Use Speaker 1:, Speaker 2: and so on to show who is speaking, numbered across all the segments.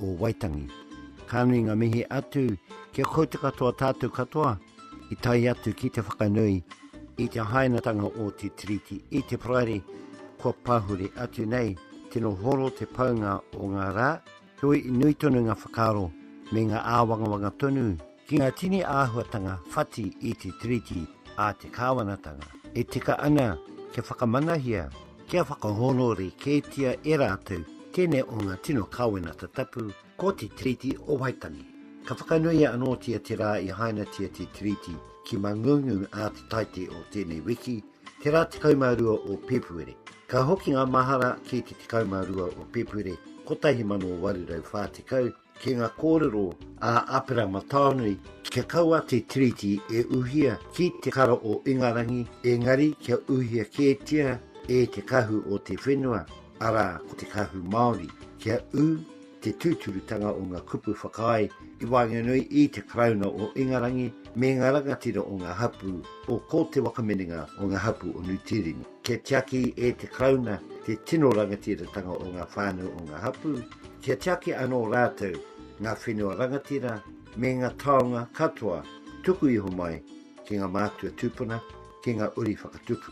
Speaker 1: o Waitangi. Ka nui ngā mihi atu ki a koutou katoa tātou katoa i tae atu ki te whakanui i te hainatanga o te Tiriti i te Paraire kua pahure atu nei. Tino horo te paunga o ngā rā, heoi nui tonu ngā whakaaro me ngā āwangawanga tonu ki ngā tini āhuatanga whati i te Tiriti a te Kāwanatanga. E tika ana kia whakamanahia, kia whakahōnore kētia e rātou tēnei o ngā tino kawenata tapu, ko te Tiriti o Waitangi. Ka whakanuia anōtia te rā i hainatia te Tiriti ki Mangungu ā te Taite o tēnei wiki, te rā 12 o Pēpuere. Ka hoki ngā mahara ki te 12 o Pēpuere 1840, ki ngā kōrero a Aperama Taonui kia kaua te Tiriti e uhia ki te kara o Ingarangi, engari kia uhia kētia e te kahu o te whenua, arā, ko te kahu Māori, kia ū te tūturutanga o ngā kupu whakaae i waenganui i te Karauna o Ingarangi me ngā rangatira o ngā hapū o Ko Te Wakaminenga o ngā hapū o Nu Tīreni. Kia tiaki e te Karauna te tino rangatiratanga o ngā whānau o ngā hapū, kia tiaki anō rātou ngā whenua rangatira me ngā taonga katoa tuku iho mai ki ngā mātua tūpuna, ki ngā uri whakatupu.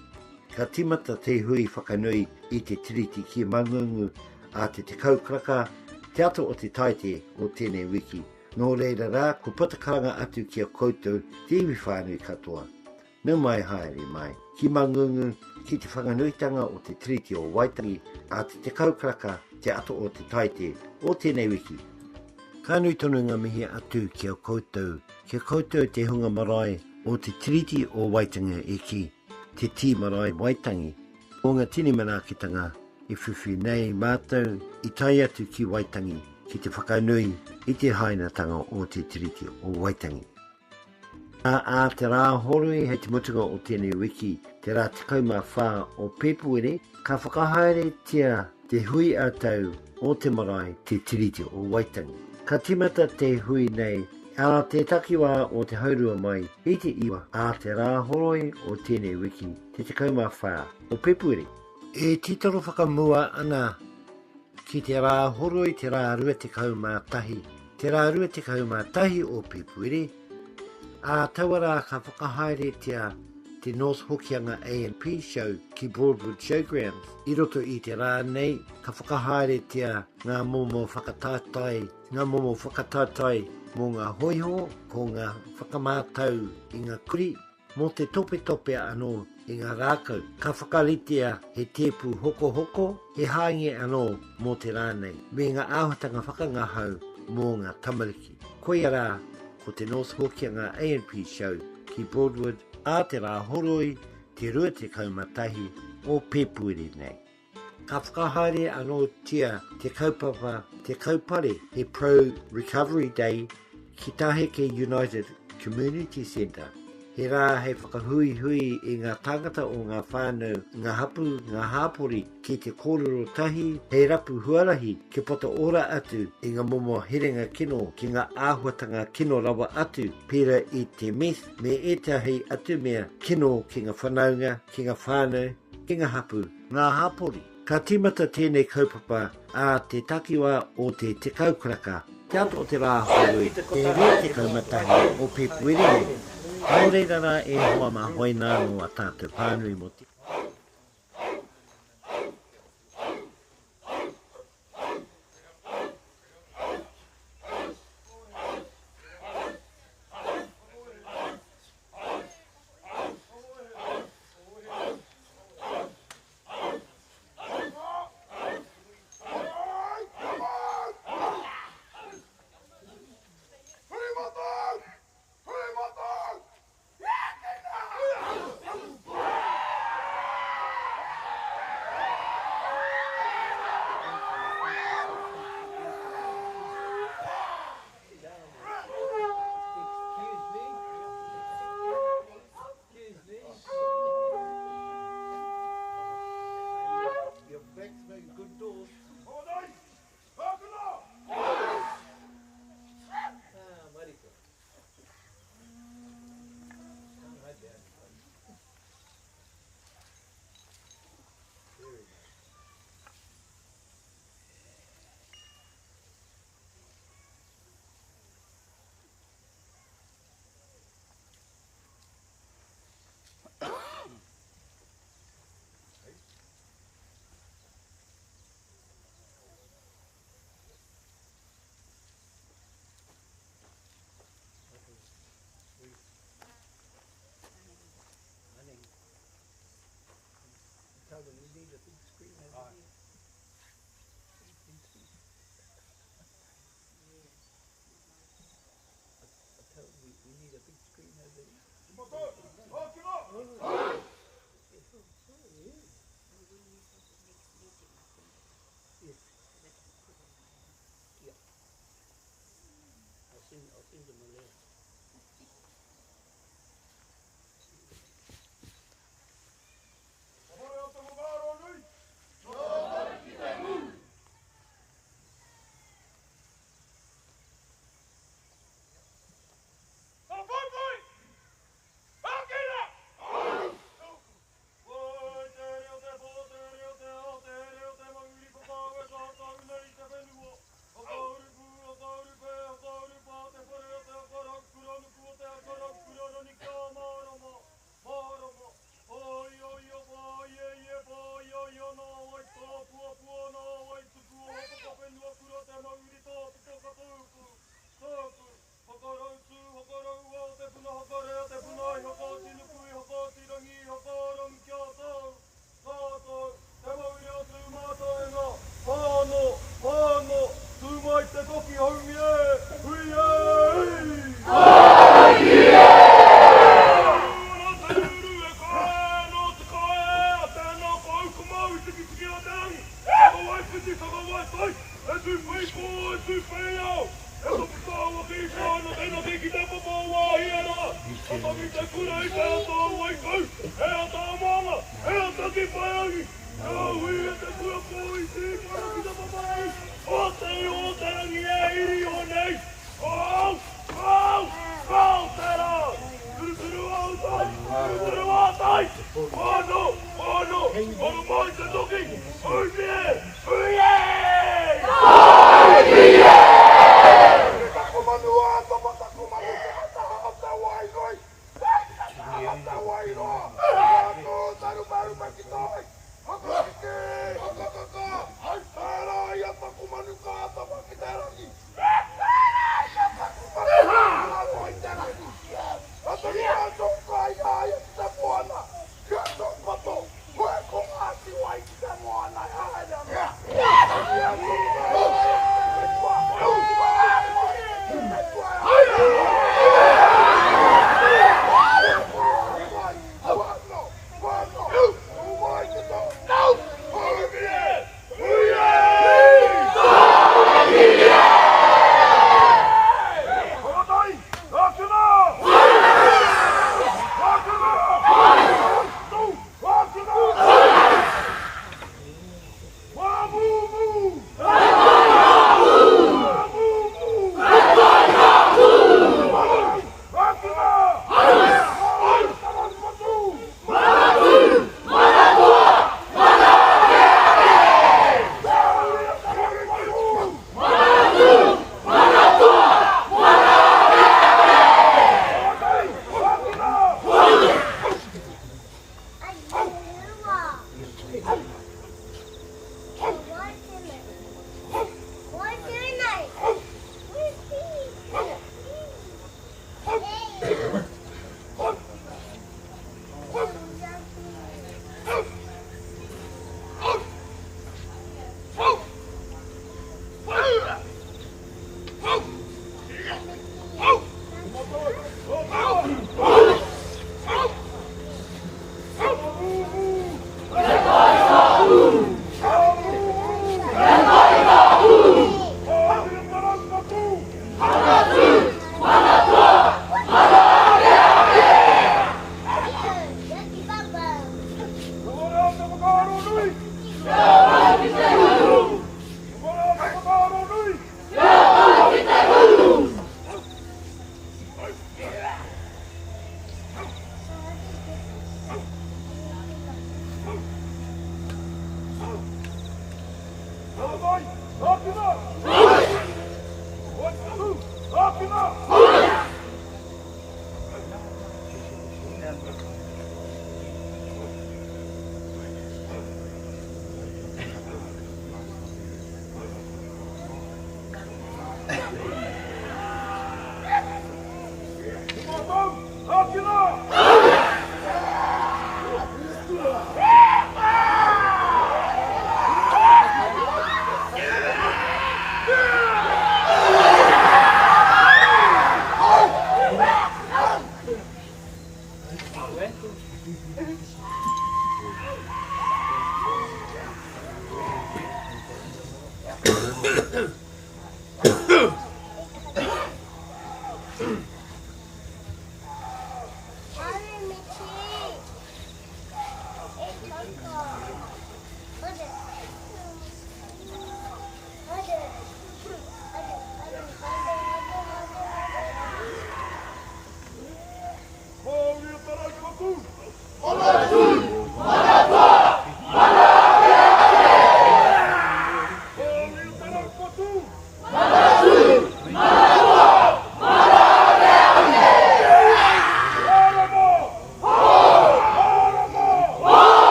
Speaker 1: Ka tīmata te hui whakanui i te Tiriti ki Mangungu ā te 10 karaka, te ata o te Taite o tēnei wiki. Nō reira rā, ko puta karanga atu ki a koutou te iwi whānui katoa. Nau mai haere mai ki Mangungu ki te whanganuitanga o te Tiriti o Waitangi ā te 10 karaka te ata o te Taite o tēnei wiki. Ka nui tonu ngā mihi atu ki a koutou, ki a koutou te hunga marae o te Tiriti o Waitangi e kī, te Tī Marae Waitangi, o ngā tini manaakitanga i whiwhi nei mātou i tae atu ki Waitangi ki te whakanui i te hainatanga o te Tiriti o Waitangi. Ā, ā te Rāhoroi hei te mutunga o tēnei wiki, te rā 14 o Pēpuere, ka whakahaeretia te hui ā-tau o te marae Te Tiriti o Waitangi. Ka tīmata te hui nei ā te takiwā o te haurua mai i te iwa ā te Rāhoroi o tēnei wiki, te 14 o Pēpuere. E titiro whakamua ana Ki te Rāhoroi te rā 21, te rā 21 o Pēpuere, ā taua rā ka whakahaeretia te North Hokianga A&P Show ki Broadwood Showgrounds. I roto i te rā nei, ka whakahaeretia ngā momo whakataetae, ngā momo whakataetae mō ngā hōiho, ko ngā whakamātau i ngā kurī, Mō te topetope anō i ngā rākau, ka whakaritea he tēpu hokohoko, he hāngi anō mō te rā nei, me ngā āhuatanga whakangahau mō ngā tamariki. Koia rā ko te North Hokianga A&P Show ki Broadwood ā te Rāhoroi te 21 o Pēpuere nei. Ka whakahaere anōtia te kaupapa Te Kaupare, he Pro Recovery Day ki Taheke United Community Centre. He rā hei whakahuihui i ngā tāngata o ngā whānau, ngā hapū, ngā hāpori ki te kōrero tahi hei rapu huarahi kia puta ora atu i ngā momo herenga kino ki ngā āhuatanga kino rawa atu pērā i te meth me ētahi atu mea kino ki ngā whanaunga, ki ngā whānau, ki ngā hapū. Ngā hapori. Ka tīmata tēnei kaupapa ā te takiwā o te 10 karaka, te ata o te Rāhoroi, te 21 o Pēpuere nei. Nō reira rā e hoa mā hoina anō a tātou pānui mō te.
Speaker 2: Yes. Yeah. I'll send, I'll send them a letter.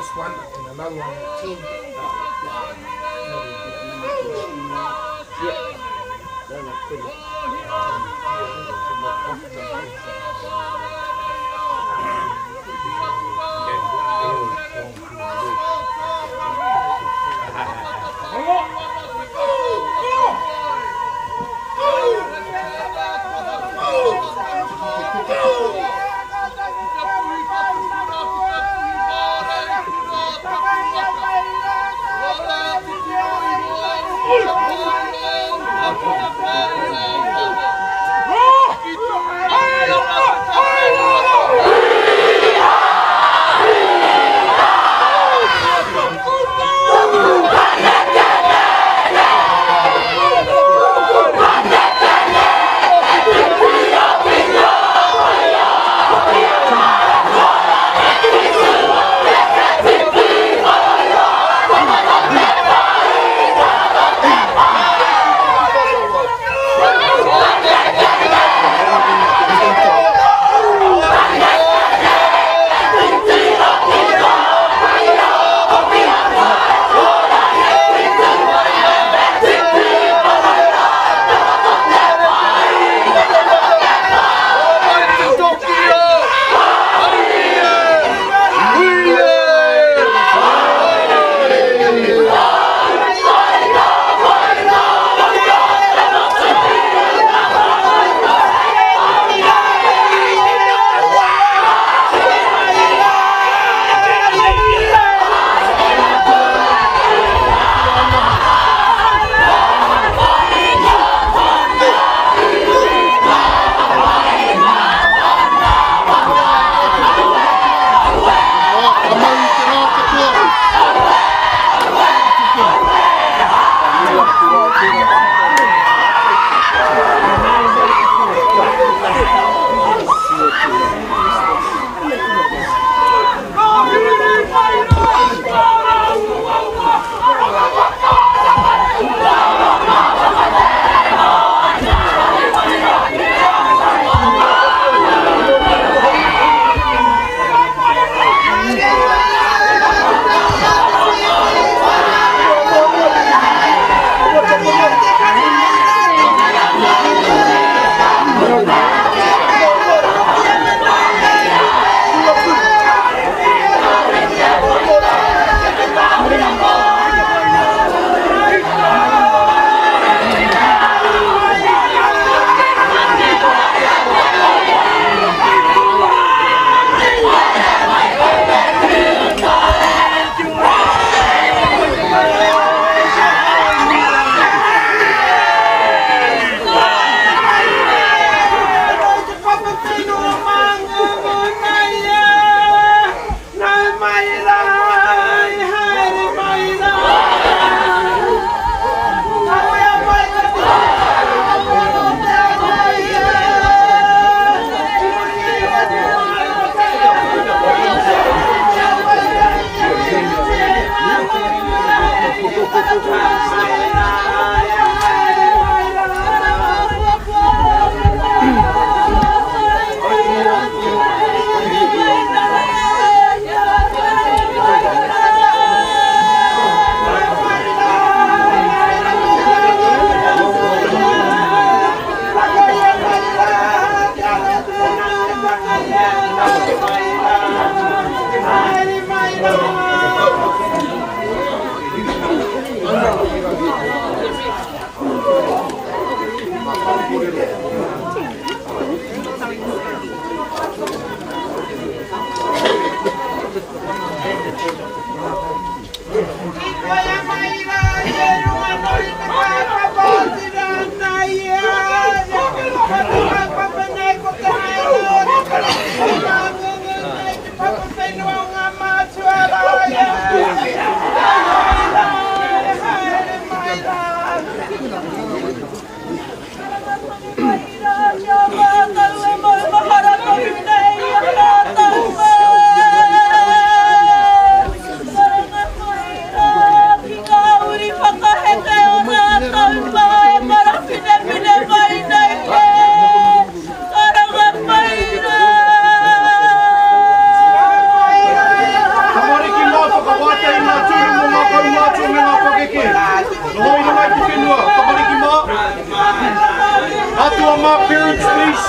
Speaker 2: This one and another one at 10.
Speaker 3: Atua mā, parents, please.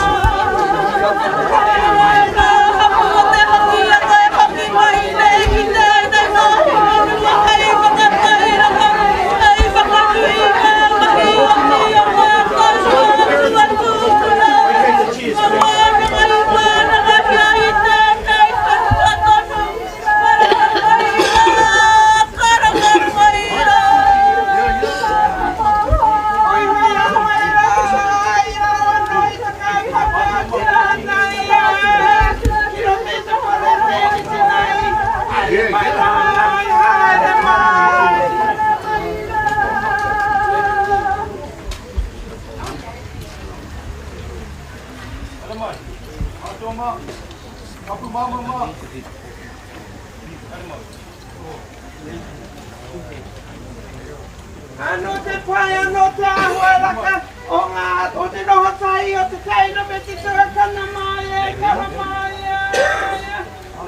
Speaker 4: Anō te pai, anō te āhuaraka o ngā, o te noho tahi o te teina me te tuakana mai e, kaha mai e,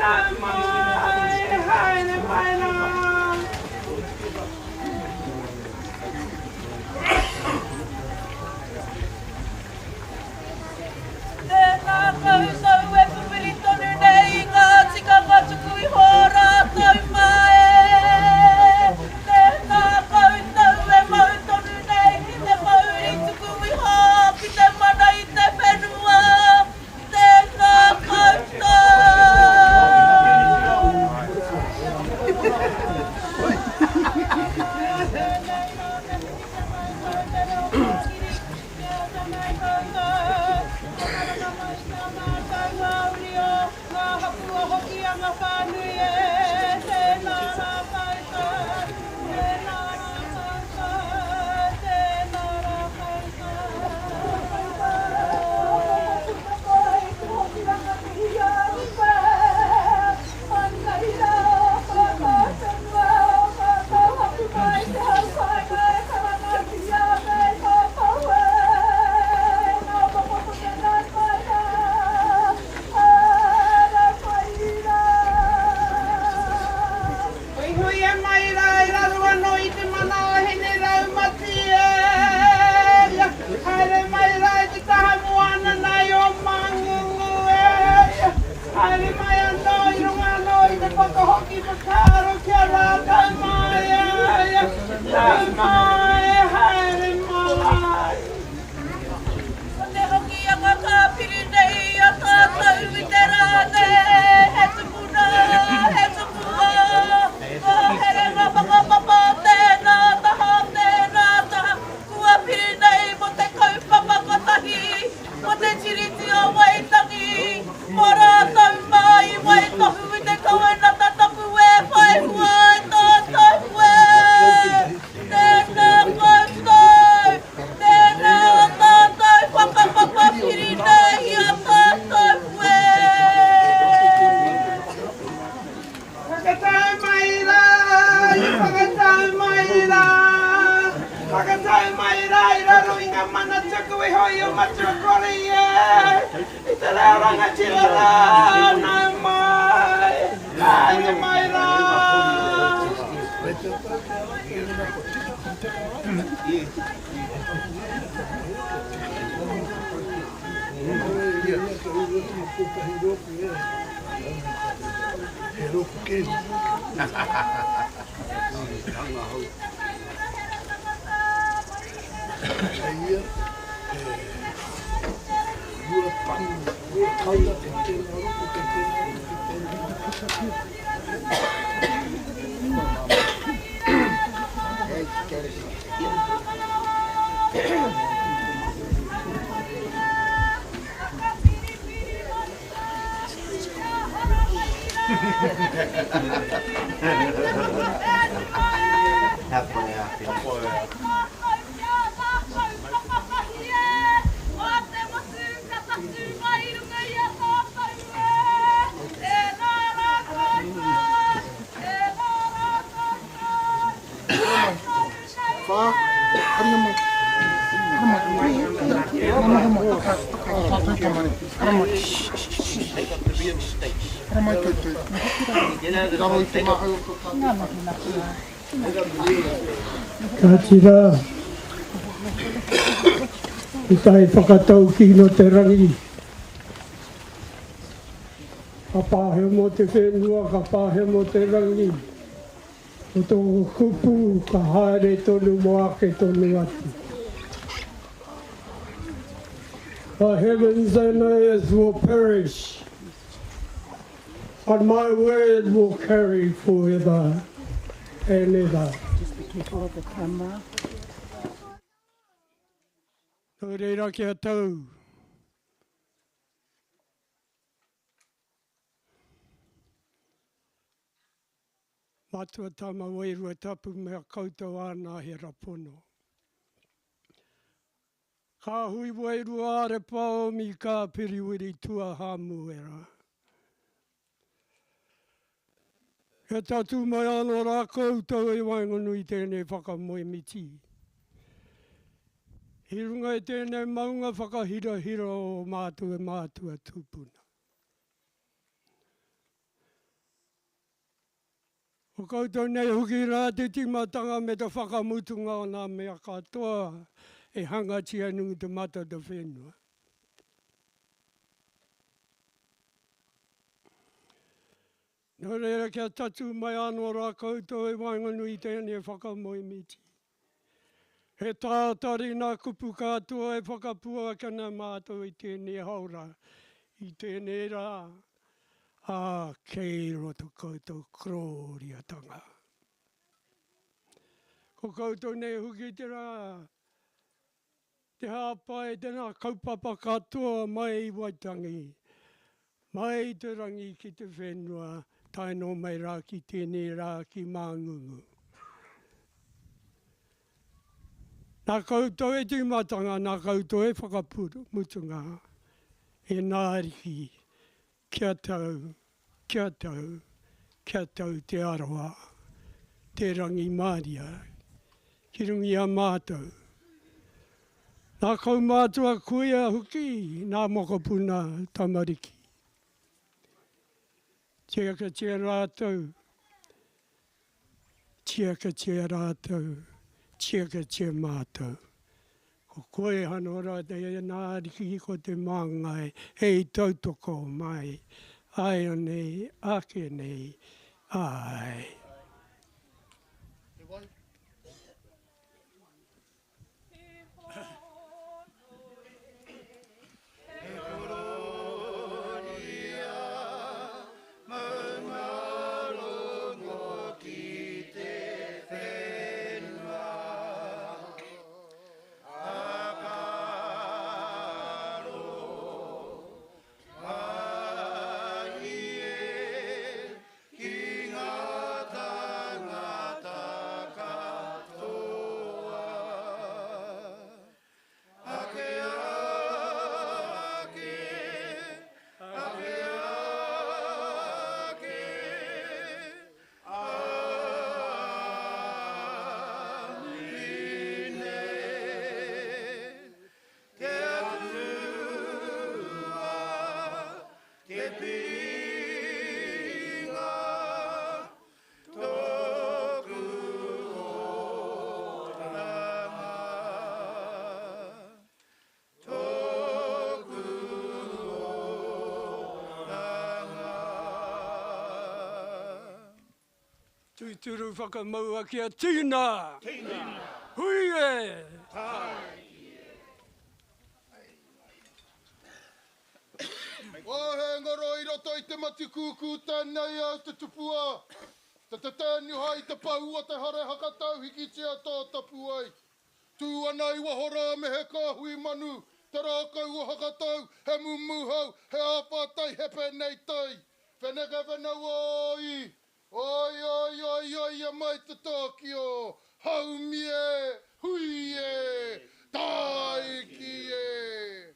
Speaker 4: nau mai, haere mai rā.
Speaker 5: Tēnā koutou e pupuri tonu nei i ngā tikanga tuku iho a rātou mā e. Tēnā koutou e mau tonu nei ki te mauri tuku iho, ki te mana i te whenua. Tēnā koutou. Kia tangi koutou, kia maranga mai tā mātou ngā uri o ngā hapū o Hokianga whānui e, tēnā rā koutou, tēnā rā koutou, tēnā rā koutou.
Speaker 4: Huihuia mai rā i raro anō i te mana o Hine Raumati e. Haere mai rā i te taha moana nei o Mangungu e. Haere mai anō i runga anō i te whakahoki whakaaro ki a rātou mai e. Nau mai, haere mai.
Speaker 5: Ko te Hokianga ka piri nei i a tātou i te rā nei, he tupuna, he tupua, ngā herenga whakapapa tēnā taha, tēnā taha, kua piri nei mō te kaupapa kotahi, mō te Tiriti o Waitangi, mō rātou mā i waitohu i te kawenata tapu e whai hua ai tātou e. Tēnā koutou, tēnā o tātou whakapapa piri nei i a tātou e.
Speaker 4: Whakatau mai rā, i whakatau mai rā, whakatau mai rā i raro i ngā mana tuku iho i o Matua Kore e, i te reo rangatira rā, nau mai, haere mai rā.
Speaker 6: Kāti rā.
Speaker 3: I tae whakataukī nō te rangi. Ka pāhemo te whenua, ka pāhemo te rangi. Ko tōku kupu ka haere tonu mō ake tonu atu. The heavens and earth will perish, but my word will carry forever and ever.
Speaker 6: Just be careful of the camera.
Speaker 3: Nō reira kia tau. Matua Tama Wairua Tapu mea koutou āna hera pono. Ka hui wairua arepa o mi ka piriwiri tua Hamuera. Kia tatū mai anō rā koutou i waenganui i tēnei whakamoemiti. I runga i tēnei maunga whakahirahira o mātou e mātua tūpuna. Ko koutou nei hoki rā te tīmatanga me te whakamutunga o ngā mea katoa e hangatia nui te mata o te whenua. Nō reira kia tatū mai anō rā koutou i waenganui i tēnei whakamoemiti. He tātari nā kupu katoa e whakapuaki ana mātou i tēnei haora, i tēnei rā, ā, kei roto koutou korōriatanga. Ko koutou nei hoki te rā, Te hāpai te ngā kaupapa katoa mai i Waitangi, mai i te rangi ki te whenua, tae noa mai rā ki tēnei rā ki Māngungu. Nā koutou e tīmatanga, nā koutou e whakamutunga, e nā ariki, Kia tau, kia tau, kia tau te aroha, te rangimāria ki runga i a mātou. Nā kaumātua kuia hoki, nā mokopuna tamariki. Tiakatia rātou, tiakatia rātou, tiakatia mātou. Ko koe ano ra te na ariki ko te mangai hei tautoko mai aianei ake nei ae. Tūturu whakamaua kia tīna! Tīna! Hui e!
Speaker 7: Oh, he ngaro i roto i te matikūkū tēnei au te tupua, te te tēniha i te pau o te hare hakatau hikitia tō tapuai. Tū ana i waho rā me he kāhui manu, te rākau o Hakatau, he mumuhau, he āwhā tai, he pēnei tai. Wheneke whenau oi! Oi oi oi oia mai te Tōkio, haumi e, hui e, tāiki e!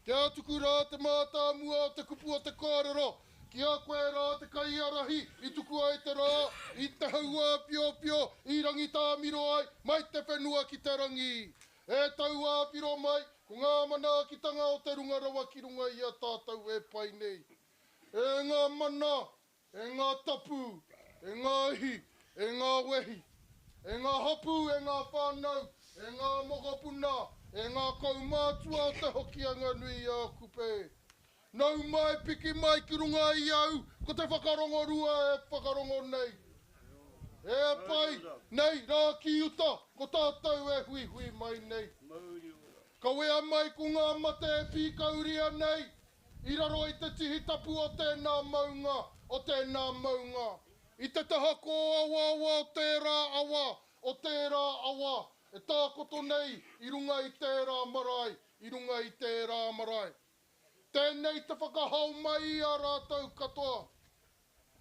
Speaker 7: Kia tuku rā te mātāmua o te kupu o te kōrero, ki a koe rā te kaiārahi i tuku ai te rā, i te hauāpiopio, i rangitāmiro ai, mai te whenua ki te rangi. E tauāwhiro mai, ko ngā manaakitanga o te runga rawa ki runga i a tātou e pai nei. E ngā mana, E ngā tapu, e ngā ihi, e ngā wehi, e ngā hapū, e ngā whānau, e ngā mokopuna, e ngā kaumātua o Te Hokianga nui a Kupe. Nau mai, piki mai ki runga i au, ko te whakarongo rua e whakarongo nei. E pai, nei rā ki uta, ko tātou e huihui mai nei. Kawea mai ko ngā mate e pīkauria nei, i raro i te tihi tapu o tēnā maunga, o tēnā maunga. I te taha kōawaawa o tērā awa, o tērā awa, e tākoto nei i runga i tērā marae, i runga i tērā marae. Tēnei te whakahao mai i a rātou katoa.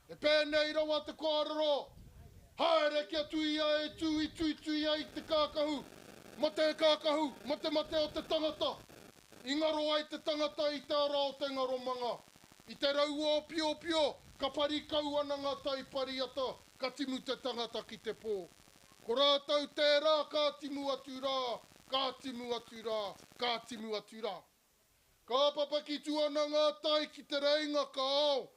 Speaker 7: E pēnei rawa te kōrero, Haere kia tuia e tū i tuitui ai te kākahu, mate kākahu, matemate o te tangata. I ngaro ai te tangata i te ara o te ngaromanga. I te rauōpiopio, ka pari kau ana ngā tai pari ata, ka timu te tangata ki te pō. Ko rātou tērā ka timu atu rā, ka timu atu rā, ka timu atu rā. Ka papakitu ana ngā tai ki te reinga ka ao,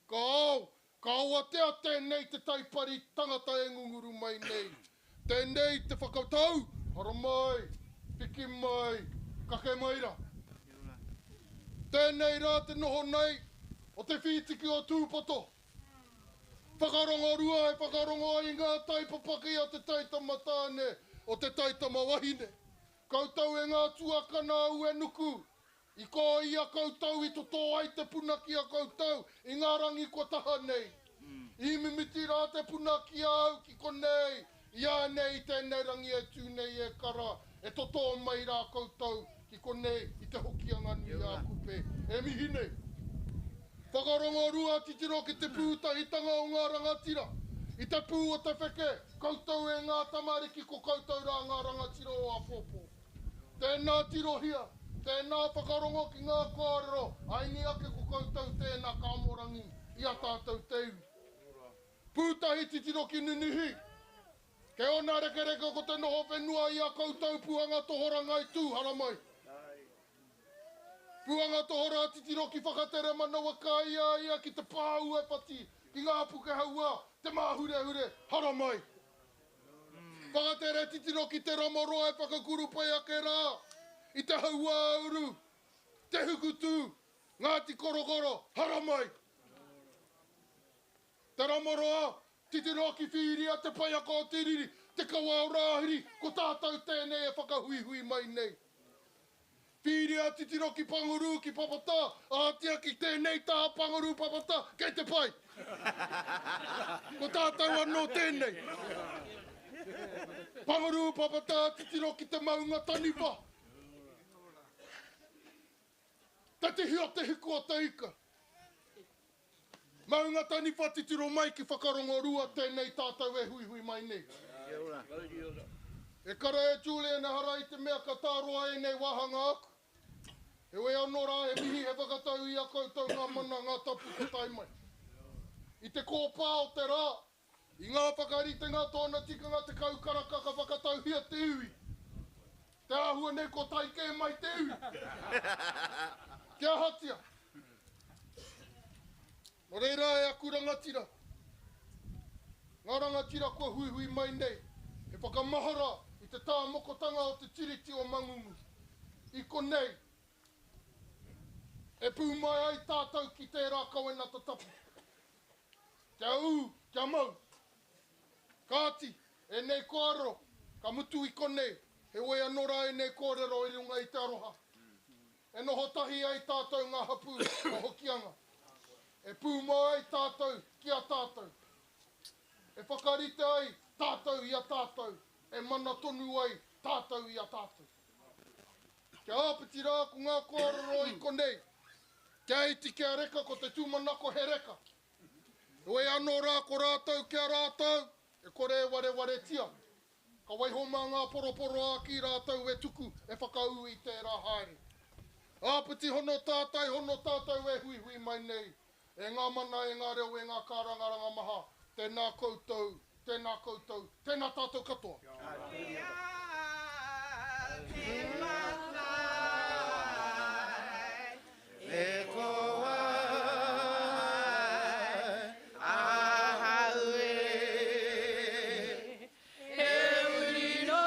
Speaker 7: ka ao, ka awatea tēnei te tai pari tangata e ngunguru mai nei. Tēnei te whakatau, haramai, piki mai, kake mai rā. Tēnei rā te noho nei o te whītiki o Tūpoto. Whakarongo rua e whakarongo ai i ngā tai papaki a te taitama tāne, o te taitama wahine. Koutou e ngā tuakana a Uenuku, i kō ia koutou i totō ai te puna ki a koutou i ngā rangi kua taha nei. I mimiti rā te puna ki a au ki konei, i ānei i tēnei rangi e tū nei e kara, e totō mai rā koutou ki konei i Te Hokianga nui a Kupe e mihi nei. Whakarongo rua titiro ki te pūtahitanga o ngā rangatira, i te pū o te wheke, Koutou e ngā tamariki ko koutou rā ngā rangatira o āpōpō. Tēnā tirohia, tēnā whakarongo ki ngā kōrero, aini ake ko koutou tēnā kamorangi i a tātou te iwi. Pūtahi titiro ki Ninihi, kei ōna rekereke ko te noho whenua i a koutou Puanga Tohora Ngai Tū haramai. Puanga Tohora titiro ki Whakatere manawa ka i a ia ki te pā uepati ki ngā puke hauā, te māhurehure, haramai. Whakatere titiro ki te Ramoroa e whakakurupai ake rā i te hauāuru, te hukutū, Ngāti Korokoro, haramai. Te Ramoroa, titiro ki Whiria, te paiaka o te riri, te kawa o Rāhiri, ko tātou tēnei e whakahuihui mai nei. Whiria, titiro ki Panguru, ki Papata, ahatia ki tēnei taha Panguru, Papata, kei te pai! Ko tātou anō tēnei. Panguru, Papata, titiro ki te maunga taniwha. Te tihi o te hiku o te ika. Maunga taniwha titiro mai ki Whakarongorua tēnei tātou e huihui mai nei. E kara e Julian ehara i te mea ka tāroa ēnei wāhanga aku. Heoi anō rā he mihi he whakatau i a koutou ngā mana ngā tapu kua tae mai. I te kōpā o te rā, I ngā whakaritenga tōna tikanga 10 karaka ka whakatauhia te iwi. Te āhua nei kua tae kē mai te iwi. Kia ahatia? Nō reira e aku rangatira, ngā rangatira kua huihui mai nei, he whakamahara i te tāmokotanga o te Tiriti o Mangungu. I konei, e pūmai ai tātou ki tērā kawenata tapu. Kia ū, kia mau. Kāti, ēnei kōrero, ka mutu i konei, heoi anō rā ēnei kōrero i runga i te aroha. E noho tahi ai tātou ngā hapū o Hokianga. E pūmau ai tātou ki a tātou. E whakarite ai tātou i a tātou, e mana tonu ai tātou i a tātou. Kia āpiti rā ko ngā kōrero i konei, kia iti kia reka ko te tūmanako he reka. Heoi anō rā ko rātou ki a rātou, e kore e warewaretia. Ka waiho mā ngā poroporoākī rātou e tuku, e whakaū i tērā haere. Āpiti hono tātai hono tātou e huihui mai nei, e ngā mana, e ngā reo, e ngā kārangaranga maha, tēnā koutou, tēnā koutou, tēnā tātou katoa.
Speaker 4: E ko wai ahau e, he uri nō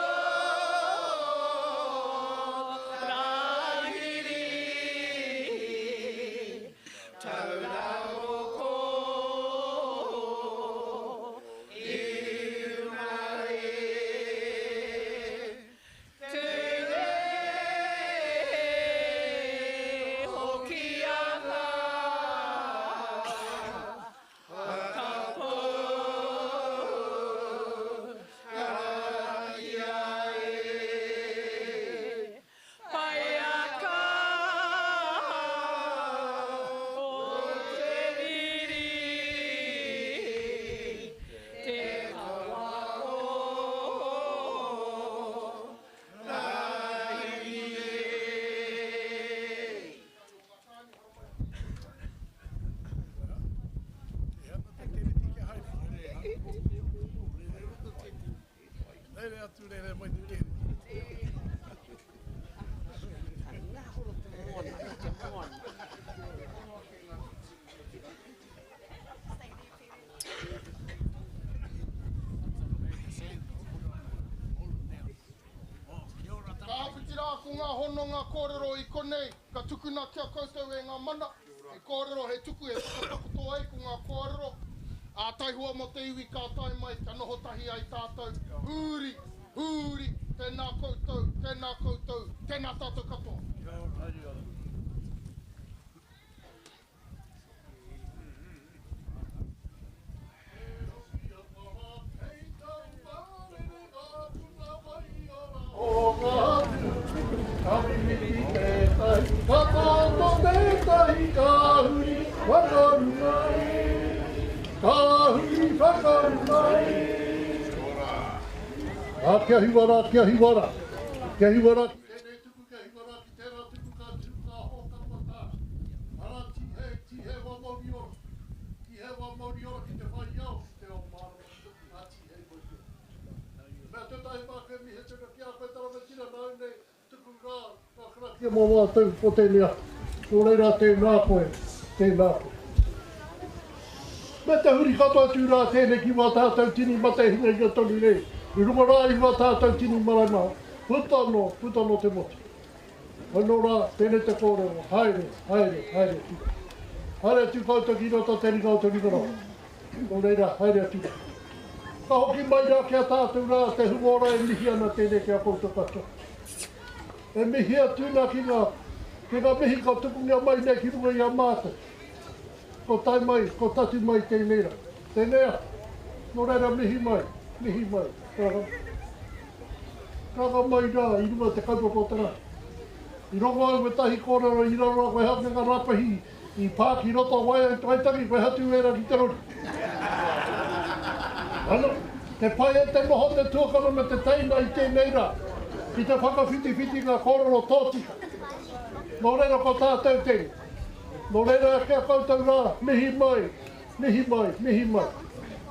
Speaker 7: Tūrere mai te kēne.
Speaker 4: Ngahoro te moana, te moana.
Speaker 7: Ka āpiti rā ko ngā hononga kōrero i konei ka tukuna ki a koutou e ngā mana, he kōrero, he tuku, he whakatakoto ai ko ngā kōrero, ā, taihoa mō te iwi ka tae mai kia noho tahi ai tātou, hūri, hūri, tēnā koutou, tēnā koutou, tēnā tātou katoa.
Speaker 8: Kia hiwa rā, kia hiwa rā, kia hiwa rā.
Speaker 7: Tēnei tuku kia hiwa rā ki tērā tuku ka tū ka hōka matā. Arā tīhei, tīhei wā mauri ora. Tīhei wā mauri ora ki te whai ao, ki te ao mārama, ā tīhei mauri ora. Mea tētahi māku e mihi atu ana ki a koe Taramatira nāu nei tuku rā ngā karakia
Speaker 8: mō mātou o tēnei ata. Nō reira tēnā koe, tēnā koe. Me te huri katoa atu rā tēnei ki wā tātou tini mate hingahinga tonu nei, i runga rā i wā tātou tini marae maha, puta noa, puta noa te motu. Anō rā, tēnei te kōrero, haere, haere, haere atu rā. Haere atu koutou ki roto te ringa o te ringa rawa. Nō reira, haere atu rā. Ka hoki mai rā ki a tātou rā, te hunga ora e mihi ana tēnei ki a koutou katoa. E mihi atu nā ki ngā, ki ngā mihi ka tukungia mai nei ki runga i a mātou. Ko tae mai, ko tatu mai tēnei rā. Tēnei ata. Nō reira mihi mai, mihi mai. Karanga, karanga mai rā i runga te kaupapa o te rā. I rongo au wētahi kōrero i raro rā koe hea me ngā rāpahi i pā ki roto o Waitangi koe hatu ērā ki te rori. Ano, te pai e te noho te tuakana me te teina i tēnei rā ki te whakawhitiwhiti ngā kōrero tōtika. Nō reira ko tātou tēnei. Nō reira ki a koutou rā, mihi mai, mihi mai, mihi mai.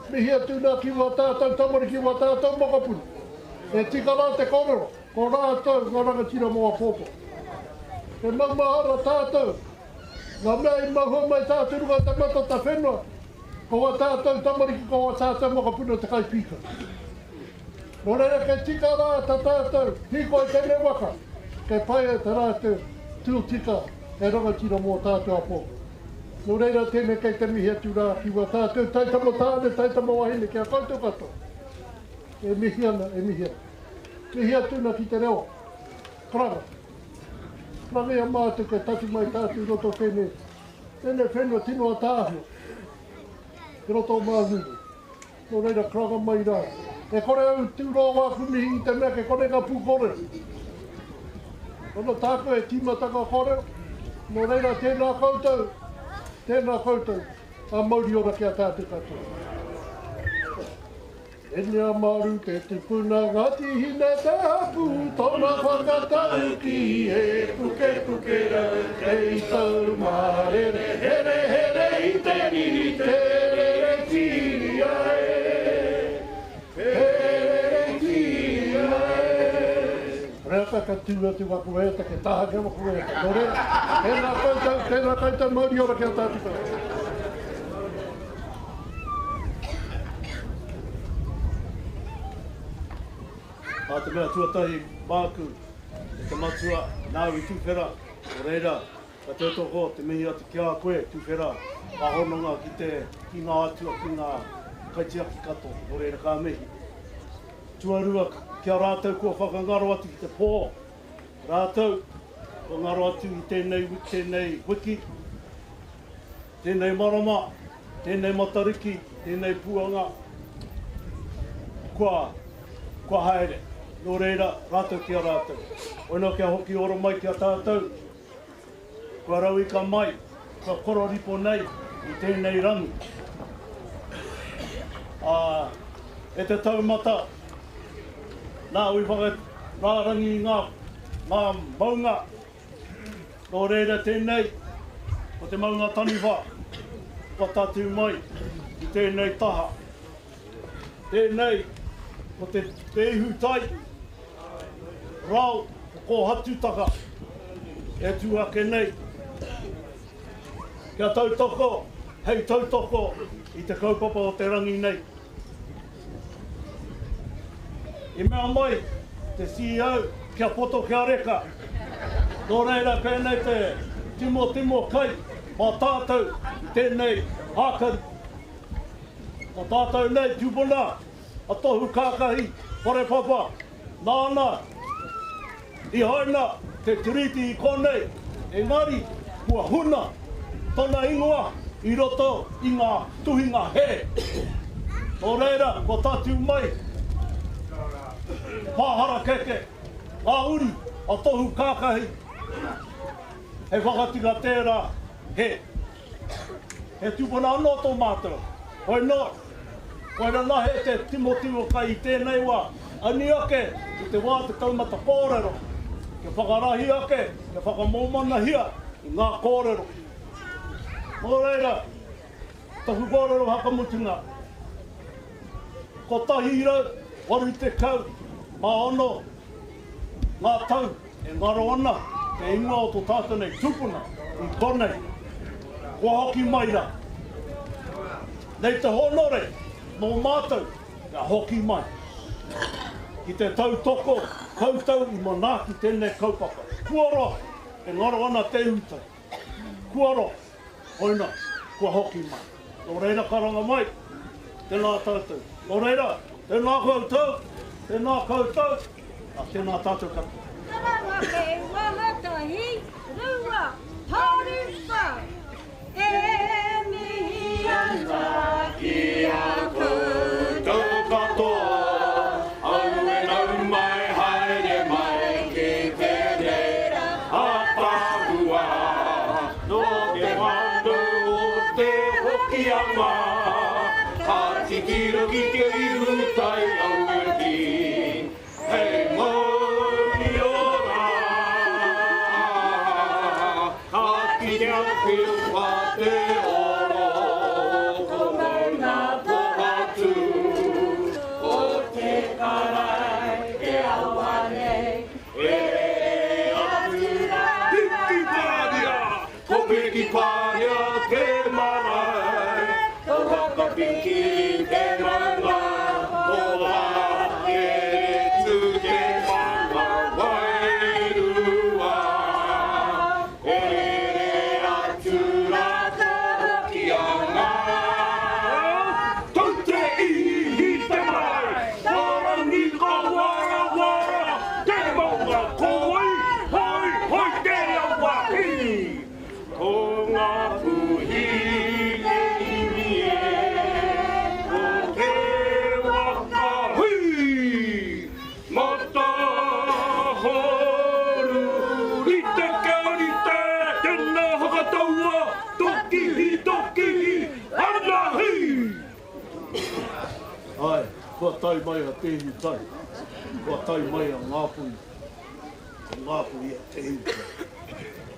Speaker 8: Mihi atu nā ki wā tātou tamariki, wā tātou mokopuna. E tika rā te kōrero, ko rātou ngā rangatira mō āpōpō. E maumahara tātou, ngā mea i mahua mai tātou runga i te mata o te whenua, ko wā tātou tamariki, ko wā tātou mokopuna te kaipīkau. Nō reira kei tika rā tā tātou hīkoi tēnei waka, kei pai ai tā rātou tū tika hei rangatira mō tātou āpōpō. Nō reira tēnei kei te mihi atu rā ki wā tātou taitama tāne, taitama wahine ki a koutou katoa. E mihi ana, e mihi ana. Mihi atu na ki te reo karanga. Karanga i a mātou kei tatu mai tātou i roto tēnei, tēnei whenua tino ataahua ki roto o Māuiui. Nō reira, karanga mai rā. E kore au tū roa wāku mihi i te mea kei konei ngā pūkōrero. Ono tāku e tīmata ngā kōrero. Nō reira, tēnā koutou, tēnā koutou, a mauri ora ki a tātou katoa. Enia Maru te tupuna Ngāti Hine te hapū tōna whakataukī e pukepuke rau kei Taumārere herehere i te riri te rere tīria e te rere tīria e. Reaka ka tū atu waku waiata ke taha ki a waku waiata. Nō reira, tēnā koutou, tēnā koutou, mauri ora ki a tātou katoa.
Speaker 9: Ā te mea tuatahi māku, e te Matua, nāu i tuwhera, nō reira, ka tautoko te mihi atu ki a koe, tuwhera ngā hononga ki te, ki ngā atua, ki ngā kaitiaki katoa, nō reira ka mihi. Tuarua, ki a rātou kua whakangaro atu ki te pō, rātou kua ngaro atu i tēnei, tēnei wiki, Tēnei marama, tēnei Matariki, tēnei puanga, kua, kua haere. Nō reira, rātou ki a rātou. Oina kia hoki ora mai ki a tātou, kua rauika mai, kua kororipo nei i tēnei rangi. Ā, e te taumata, nāu i whakarārangi i ngā, ngā maunga, Nō reira tēnei, ko te maunga taniwha kua tatū mai i tēnei taha. Tēnei, ko te, te ihu tai. rao kōhatutaka e tū ake nei kia tautoko, hei tautoko i te kaupapa o te rangi nei. I mea mai te CEO kia poto kia reka. Nō reira pēnei te timotimo kai mā tātou i tēnei hākari. Ko tātou nei tūpuna a Tohu Kākahi Wharepapa, nāna i haina te Tiriti i konei, engari kua huna tona ingoa i roto i ngā tuhinga hē. Nō reira, kua tatū mai te pāharakeke, ngā uri a Tohu Kākahi, hei whakatika tērā hē. He tūpuna anō tō mātou. Hoi nō, koira nahe te timotimo kai i tēnei wā, ani ake i te wā te taumata kōrero, kia whakarahi ake, kia whakamōmanahia i ngā kōrero. Nō reira, taku kōrero whakamutunga, 186 ngā tau E ngaro ana te ingoa o to tātou nei tupuna i konei. Kua hoki mai ra. Nei te honore nō mātou kia hoki mai. Ki te tautoko koutou i manaaki tēnei kaupapa. Kua roa e ngaro ana te uta. Kua roa. Koina, kua hoki mai. Nō reira karanga mai, tēnā tātou. Nō reira, tēnā koutou, tēnā koutou, ā, tēnā tātou katoa.
Speaker 10: Karanga me waha tahi, rua, toru, wha. E mihi ana
Speaker 11: ki a koutou katoa, aue nau mai haere mai ki tēnei rā ātaahua. Nō te whānau o Te Hokianga, ka titiro ki te ihu tai auaki, hei mauri ora. Ka kitea te wā te oro, ko Maungapōhatu, ko Te Karai te awa nei. E rere atu rā. Piki Pānia, ko Piki Pānia te marae, ko Whakapiki te maunga, ko Hakeretu te manga wairua. E rere atu rā ko Hokianga. Tau te ihi te marae, ko Rangikawarawara te maunga, ko wai, hoi, hoi te awa hi. Ko ngā puhi e iwi e, ko te waka hui, Matahoruri te kia rite, tena whakataua, tokihi, tokihi, ana hi!
Speaker 9: Ae, kua tae mai a Te Ihutai, kua tae mai a Ngāpuhi, ko Ngāpuhi a Te Ihutai.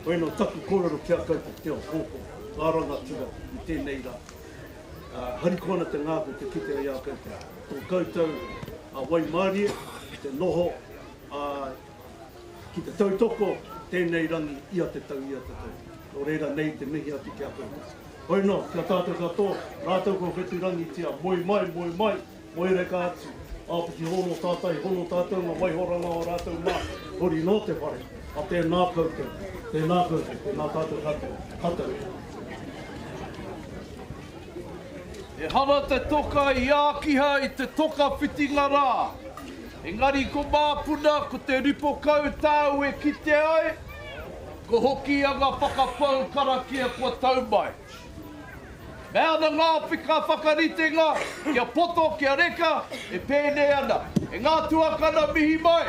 Speaker 9: Koinā taku kōrero ki a koutou, te ao pōpō, ngā rangatira i tēnei rā. Harikoa ana te ngākau te kite i a koutou. Tō koutou waimarie te noho ki te tautoko tēnei rangi ia te tau, ia te tau. Nō reira nei te mihi atu ki a koutou. Hoi nō, ki a tātou katoa, rātou kua whetūrangitia, moe mai, moe mai, moe reka atu. Āpiti hono tātai, hono tātou ngā waihoranga o rātou mā, hori nō te whare. A tēnā koutou, tēnā koutou, tēnā tātou katoa. Ka tau.
Speaker 12: Ehara te toka i ākiha i te toka whitinga rā, engari ko Māpuna ko te ripo kau tāu e kite ai, ko Hokianga whakapau karakia kua tau mai. Mea ana ngā whika whakaritenga kia poto, kia reka, e pēnei ana, e ngā tuakana mihi mai,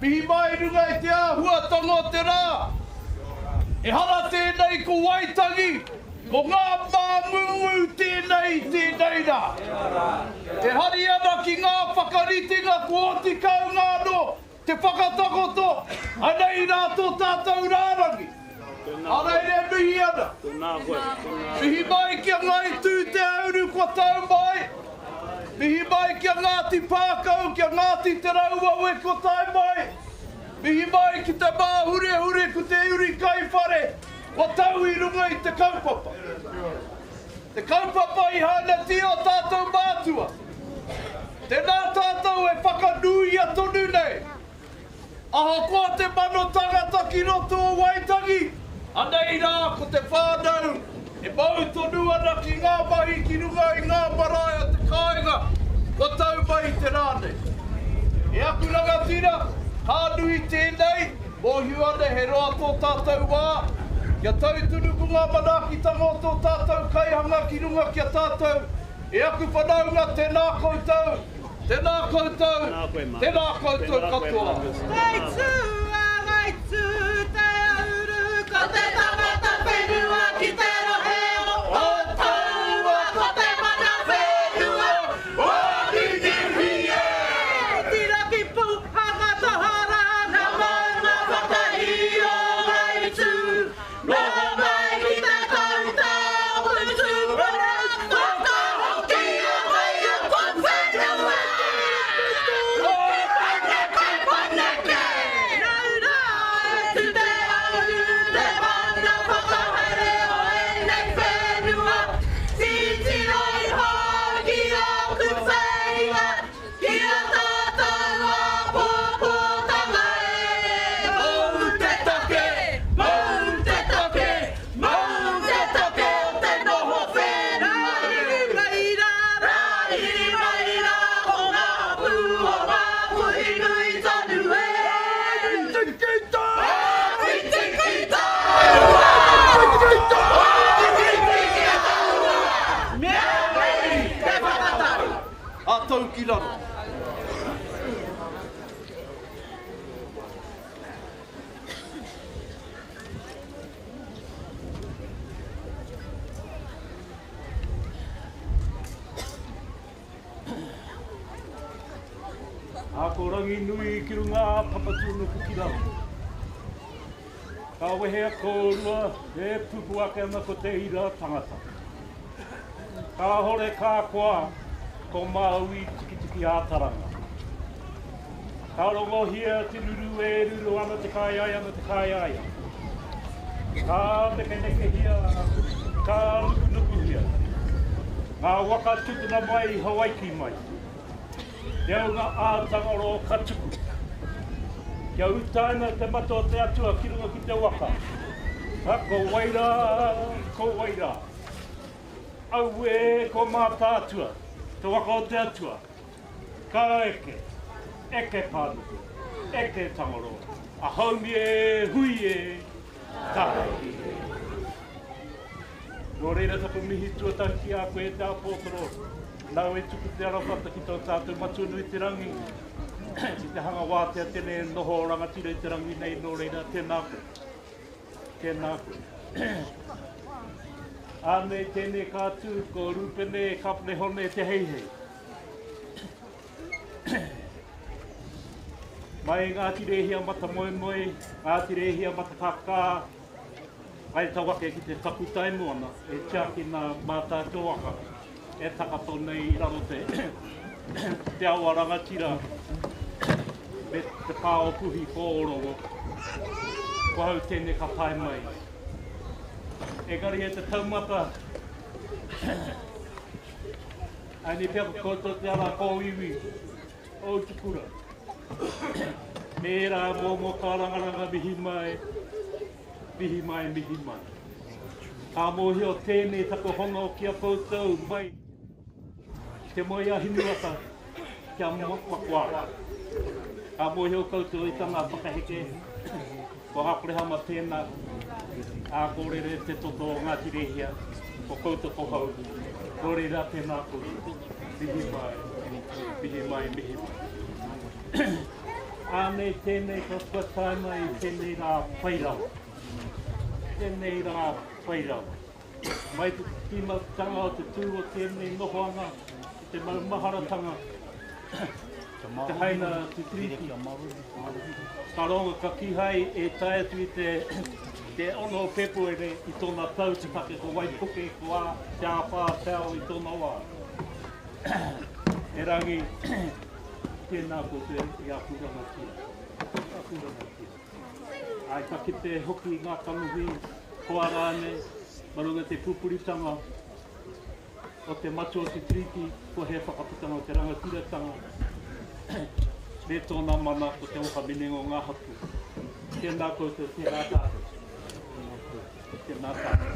Speaker 12: mihi mai i runga i te āhuatanga o te rā. Ehara tēnei ko Waitangi, Ko ngā māngungu tēnei i tēnei rā. E hari ana ki ngā whakaritenga kua oti kau ngā anō te whakatakoto, anei rā tō tātou rārangi. Anei e mihi ana. Mihi mai ki a Ngāi Tūteauru kua tau mai. Mihi mai ki a Ngāti Pākau, ki a Ngāti Te Rauawe kua tae mai. Mihi mai ki te māhurehure ko te uri kai whare kua tau i runga i te kaupapa. Te kaupapa i hainatia o tātou mātua. Tēnā tātou e whakanuia tonu nei. Ahakoa te mano tangata ki roto o Waitangi, anei rā ko te whānau e mau tonu ana ki ngā mahi ki runga i ngā marae o te kāinga kua tau mai i te rā nei. E aku rangatira, ka nui tēnei, mōhio ana he roa tō tātou wā, kia tau tonu ko ngā manaakitanga o tō tātou kaihanga ki runga ki a tātou, e aku whanaunga tēnā koutou, Tēnā koutou, tēnā koutou katoa.
Speaker 5: Ngai tū a Ngai tū te uru ko te tangata whenua ki te rohe o Otaua ko te mana whenua o Ninihi e. Tira ki Puhanga tohora nga maunga whakahī o Ngai tū noho mai ki te kauta o Utuwara whakahokia mai aku whenua Te paneke paneke Nau rā e tu te auru te mana whakahaere o ēnei whenua Titiro iho ki ōku wheinga Ki a tātou āpōpōtanga e Mou te take, mou te take, mou te take o te noho whenua. Rāriri mai rā, rāriri mai rā, ko ngā pū o ngā puhi nui tonu e. Whiti ki tāua! Whiti ki tāua! Whiti ki tāua! Mea nei te whakatau!
Speaker 12: A tau ki raro.
Speaker 9: A ko Ranginui ki runga a Papatūānuku ki raro. Ka wehea kōrua e pupu ake ana ko te ira tangata. Kāhore ka koa ko Māui Tikitiki ā-Taranga. Ka rongohia te ruru e ruru ana te kāeaea ana te kāeaea. Ka nekenekehia, ka nukunukuhia ngā waka tupuna mai i Hawaiki mai. Te aunga ā-Tangaroa ka tuku. Kia utaina te mata o te Atua ki runga ki te waka. Ha, ko wai rā, ko wai rā. Auē, ko Mātaatua, te waka o te Atua. Ka eke, eke Pānuku, eke Tangaroa, a haumi e, hui e, tāiki e. Nō reira taku mihi tuatahi ki a koe e te āpōtoro, nāu e tuku te arawhata ki tō tātou Matua nui te rangi, ki te hanga wātea tēnei e noho rangatira i te rangi nei, nō reira tēnā koe. Tēnā koe. Ānei tēnei ka tū ko Rūpene Kapenehone Te Heihei. Mai Ngāti Rēhia Matamoemoe, Ngāti Rēhia Matakākā, Kai tawake ki te takutai moana e tiakina mātātua waka e takato nei i raro te te awa rangatira me te pā o Puhi ko Orowo. Ko hau tēnei ka tae mai. Engari e te taumata Aini pea ko koutou te ara kōiwi o Utukura. Me ērā momo kārangaranga mihi mai, mihi mai, mihi mai. Ka mōhio tēnei taku hono ki a koutou mai te moe a Hinuata kia Makoara. Ka mōhio koutou i tana whakaheke, ko Aperehama tēnā, ā, ko rere te toto o Ngāti Rēhia, ko koutou ko hau, nō reira tēnā koutou. Mihi mai, mihi mai, mihi mai. Ānei tēnei ka kua tae mai i tēnei rā whai rawa. Tēnei rā whai rawa. Mai te tīmatanga o te tū o tēnei nohoanga i te maumaharatanga te haina te tiriti. Ka rongo ka kīhai e tae atu i te te 6 o Pēpuere i tōna tau te take ko Waipuke, ko a, te āwhā te ao i tōna wā. Erangi, tēnā koutou i aku rangatira.
Speaker 13: tū rangatira. Āe, ka kite hoki i ngā kanohi, hoa rānei, ma runga te pupuritanga o te matua o te Tiriti, ko he whakaputanga o te rangatiratanga me tōna mana ko te wakaminenga o ngā hapū. Tēnā koutou, tēnā tātou. Tēnā koutou, tēnā tātou.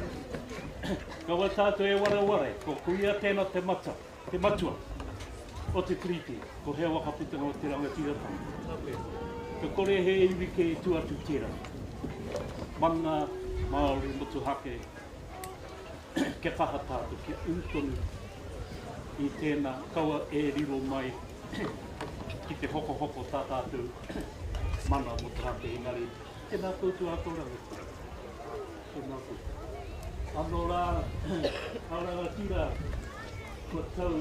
Speaker 13: Kaua tātou e wareware, ko kuia tēnā te mata, te matua o te Tiriti, ko he whakaputanga o te rangatiratanga. Ka kore he iwi kē i tua atu tērā. Mana Māori motuhake, kia kaha tātou, kia ū tonu i tēnā, kaua e riro mai ki te hokohoko tā tātou mana motuhake, engari tēnā koutou a tō rangatira, tēnā koutou. Anō rā, a rangatira, kua tau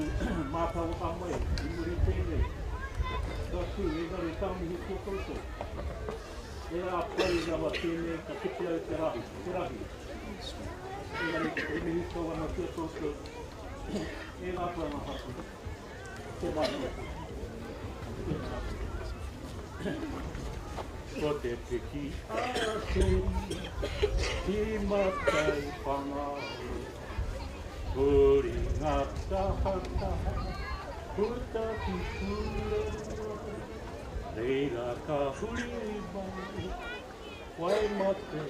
Speaker 13: mātāwaka mai i muri i tēnei, ka tū, engari ka mihi ki a koutou. He rā pai rawa tēnei, ka kite au te rahi, te rahi. Engari, e mihi kau ana ki a koutou, e ngā taonga hapū, tēnā koutou, tēnā koutou. Ko te piki a te tīmata i Whangaroa, huri ngā tahataha, puta ki Pūrewa, reira ka huri mai. Waimate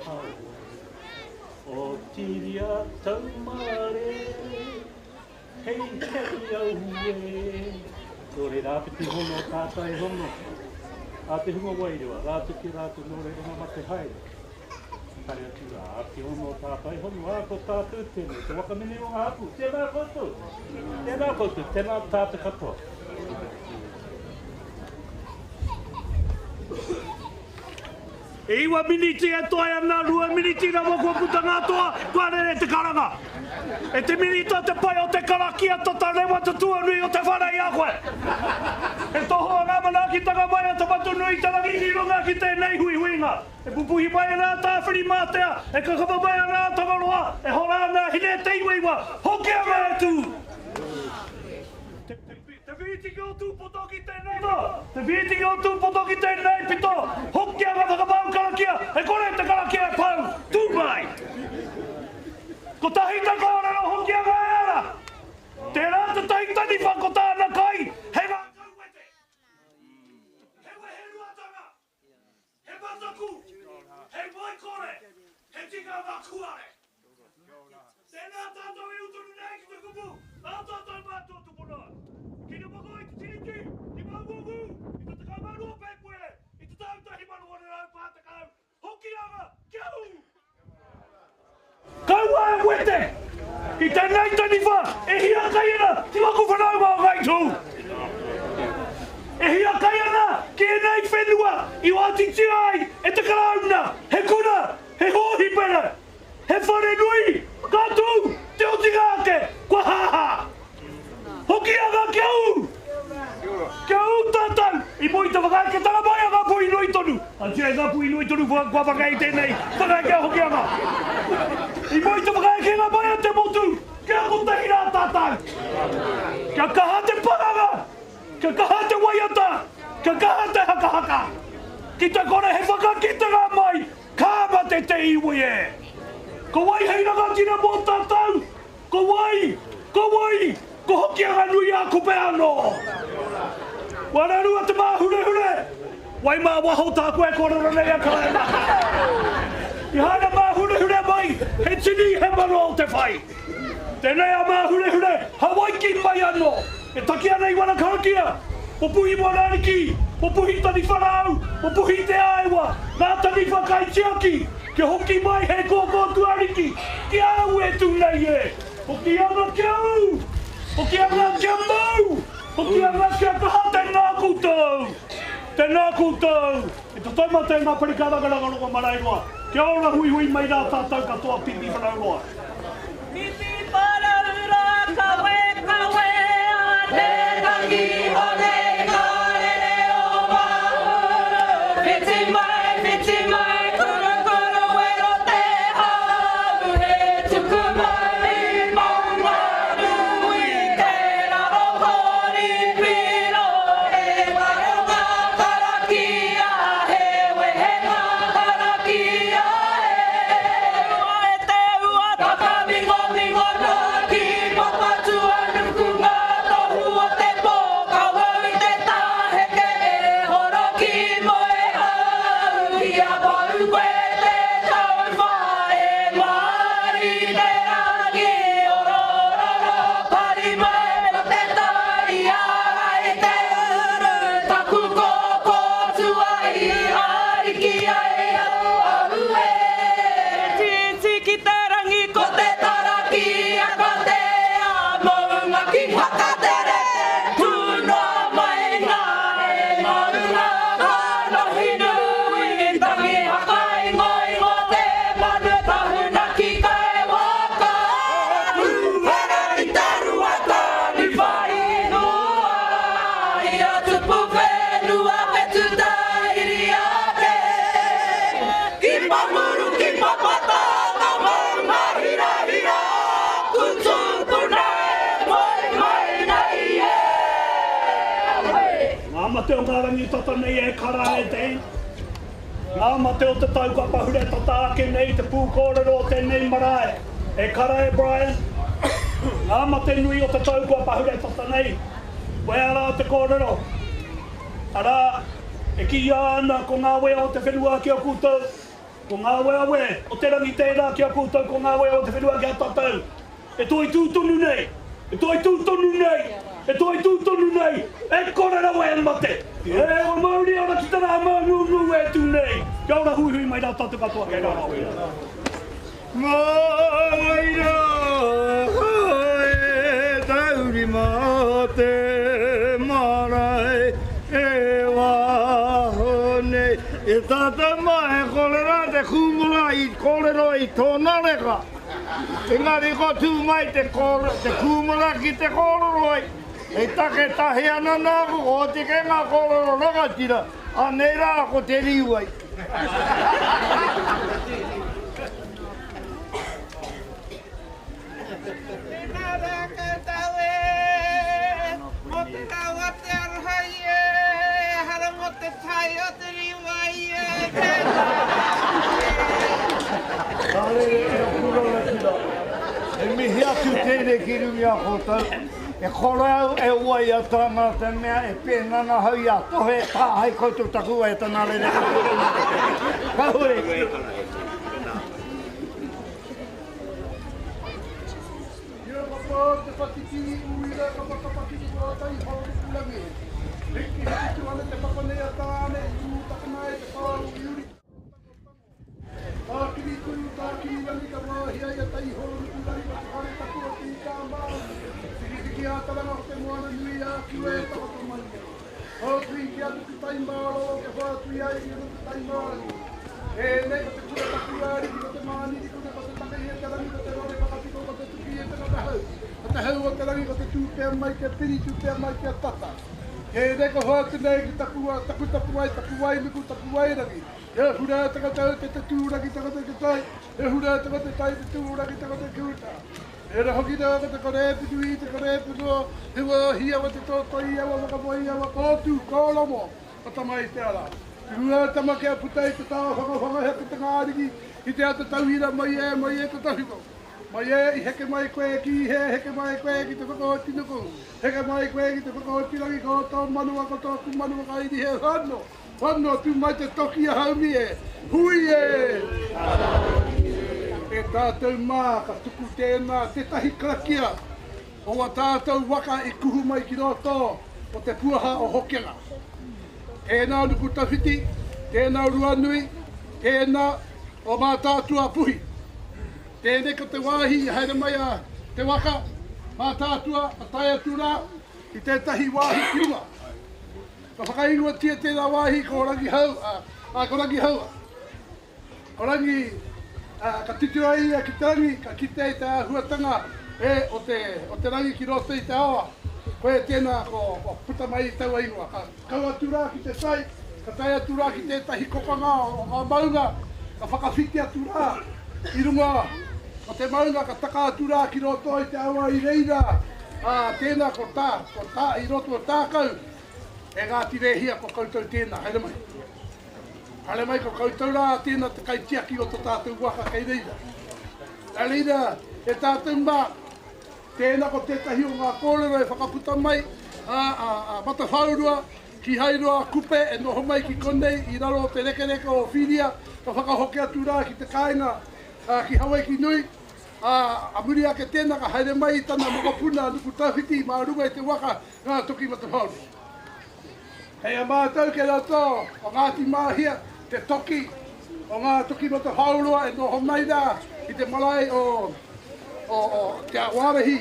Speaker 13: Hawaii, Otiria Taumare, hei hei aue. Nō reira, āpiti hono, tātai hono, a te hunga wairua, rātou ki rātou, nō reira ngā mate haere. Haere atu rā, āpiti hono, tātai hono, ā, ko tātou tēnei, te waka mene o ngā hapū, tēnā koutou, tēnā koutou, tēnā tātou katoa.
Speaker 11: E iwa miniti e toe ana, 2 miniti rawa kua puta ngā toa, kua rere te karanga. E te minita te pai o te karakia tata rewa te tuanui o te whare i a koe. E tohua ngā manaakitanga mai a Te Whatunui te Rangi i runga ki tēnei huihuinga. E pupuhi mai ana a Tāwhirimātea, e kakama mai ana a Tangaroa, e hora ana a Hine te Iwaiwa, hoki ana e tū! Te whitinga o Tūpoto ki tēnei pito, te whitinga o Tūpoto ki tēnei pito, hoki ana whakapau karakia, e kore te karakia e pau, tū mai! Kotahi te kōrero hoki ana e ara, tērā tētahi taniwha ko tāna kai, he ngākau wete, he weheruatanga, he mataku, he ngoikore, he tikanga kuare. Tēnā tātou e ū tonu nei ki te kupu a ō tātou mātua tupuna. Ki te moko i te Tiriti, ki Maungaugū, i te 12 Pēpuere, i te tau 1840, Hokianga, kia ū! Kaua e wete i tēnei taniwha e hiakai ana ki waku whanaunga o Ngāi Tū. E hiakai ana ki ēnei whenua i oatitia ai e te Karauna he kura, he hōhipera, He whare nui, ka tū, te otinga ake, kua hāhā. Hokianga kia ū! Kia ū tātou i mua i te whakaeketanga mai a Ngā Puhi Nui Tonu. Atia e Ngā Puhi Nui Tonu kua whakae i tēnei whakaeke a Hokianga. I mua i te whakaekenga mai a te motu, kia kotahi rā tātou. Kia kaha te pakanga, kia kaha te waiata, kia kaha te hakahaka. Ki te kore he whakakitenga mai, Ka mate te iwi e! Ko wai hei rangatira mō tātou? Ko wai? Ko wai? Ko Hokianga-nui-a-Kupe anō! Kua rarua te māhurehure! Wai mā waho tāku e kōrero nei a Karaema. I haere māhurehure mai, he tini, he mano o te whai. Tēnei a Māhurehure, Hawaiki mai anō! E taki ana i wana karakia, Ko Puhi Moana Ariki, ko Puhi Taniwharau, ko Puhi Te Aewa, ngā taniwha kaitiaki, kia hoki mai hei kōkō tuariki, ki a au e tū nei e! Hoki ana kia ū! Hoki ana kia mau! Hoki ana kia kaha tēnā koutou! Tēnā koutou! E te taumata e ngā pari kārangaranga rongo maraeroa, kia ora huihui mai rā tātou katoa Pīpīwharauroa.
Speaker 5: Pīpīwharauroa kawe kawe a te rangi hone ka rere o Mahuru whiti mai whiti mai kurukuru wero te hau he tuku mai Maunganui kei raro hori piro he waro ngā karakia.
Speaker 11: Manguru ki Papatanga maunga hirahira Aku tūpuna e moe mai nei e Aue.
Speaker 9: Ngā mate o ngā rangi tata nei e kara e Dan. Ngā mate o te tau kua pahure tata ake nei te pūkōrero o tēnei marae e kara e Brian. Ngā mate nui o te tau kua pahure tata nei, koia rā te kōrero, arā, e kīia ana ko ngā wea o te whenua ki a koutou, ko ngā weawe o te rangi tērā ki a koutou, ko ngā wea o te whenua ki a tātou. E toitū tonu nei! E toitū tonu nei! E toitū tonu nei! E kore rawa e mate! E o mauri ora ki te rā māngūngū e tū nei! Kia ora huihui mai rā tātou katoa kei rā rā.
Speaker 14: Mai rā e taurima te marae e waho nei. E tātou mā e kore rā te kūmara i kōrero i tōna reka. Engari ko tū mai te te kūmara ki te kōrero ai, e take tahi ana nāku ko oti kē ngā kōrero rangatira, anei rā ko te rīwai.
Speaker 4: Tēnā rā koutou e, mō te rau o te aroha i e, ehara mō te tai o te rīwai i e, tēnā rā e.
Speaker 14: Ka rere e aku rangatira, e mihi atu tēnei ki runga i a koutou, e kore au e waiata nā te mea e pēnā ana ahau i a Tohe, tāhae koutou taku waiata nā reira ka kore nā te mea. Ka huri!
Speaker 8: Ia papa te patiki uira ka whakapaki ki tō tai horopurangi. Hiki hiki tu ana te papa nei a Tāne i tūtakana ai te whāo i uri Tākiri tū, tākiri rangi ka wāhia i a Taihoronukurangi ko te whare tapu o Tīkā Māori. Tikitiki ā taranga o te moana nui ā Kiwa e takoto mai nei. Whātui ki a Nukutai mārō kia whātui ai ki a Nukutai Mārangi. Tēnei ko te kura tapu āriki ko te māniri ko te ko te takahi e te rangi ko te rore whakapiko ko te tuki e te rangahau ko te hau o te rangi ko te tūpea mai kia piri tūpea mai kia tata. Tēnei ko hoatu nei ki taku taku tapuwae tapuwae nuku tapuwae rangi. He hura tangata te te tūrangi tangata te tai, he hura tangata tai te tūrangi tangata ki uta. Tērā hoki rā ko te korēputu i te korēpunoa, he wāhi awa te tōtoi awa whakamoe awa kōtū, kōromo, ko tama i te ara. Tuhua tama kia puta i te tāwhangawhanga he putanga ariki i te ata tauira mai e, mai e te tawhito. Mai e, i heke mai koe ki he, heke mai koe ki te whakaoti nuku, heke mai koe ki te whakaoti rangi ko tō manawa ko tōku manawa ka iri he whano. Whano tu mai te toki a haumi e, hui e! E tātou mā, ka tuku tēnā tētahi karakia o a tātou waka i kuhu mai ki roto o te puaha o Hokianga. Tēnā Nukutawhiti, tēnā Ruanui, tēnā o Mātaatua Puhi. Tēnei ko te wāhi i haere mai a te waka Mātaatua ka tae atu rā ki tētahi wāhi ki runga. Ka whakaingoatia tērā wāhi ko Rangihau, ā, ko Rangihaua. Ko Rangi, ā, ka titiro ai ia ki te rangi, ka kite i te āhuatanga e, o te, o te rangi ki roto i te awa. Koia tēnā ko, kua puta mai i taua ingoa. Ka kau atu rā ki te tai, ka tae atu rā ki tētahi kopanga o ngā maunga, ka whakawhiti atu rā i runga o te maunga, ka taka atu rā ki roto i te awa i reira, ā, tēnā ko tā, ko tā, i roto o Tākau, E Ngāti Rēhia, ko koutou tēnā, haere mai. Haere mai, ko koutou rā tēnā te kaitiaki o to tātou waka kei reira. Nā reira, e tātou mā, tēnā ko tētahi o ngā kōrero e whakaputa mai a, a, a Matawhāurua, kīhai roa a Kupe e noho mai ki konei i raro o te rekereke o Whiria, ka whakahoki atu rā ki te kāinga, a, ki Hawaiki nui, ā, a muri ake tēnā ka haere mai i tana mokopuna a Nukutawhiti mā runga i te waka Ngā toki matawhānui. Kei a mātou kei roto o Ngāti Māhia te toki o ngā toki matawhāuroa e noho mai rā i te marae o, o, o Te Awarehi.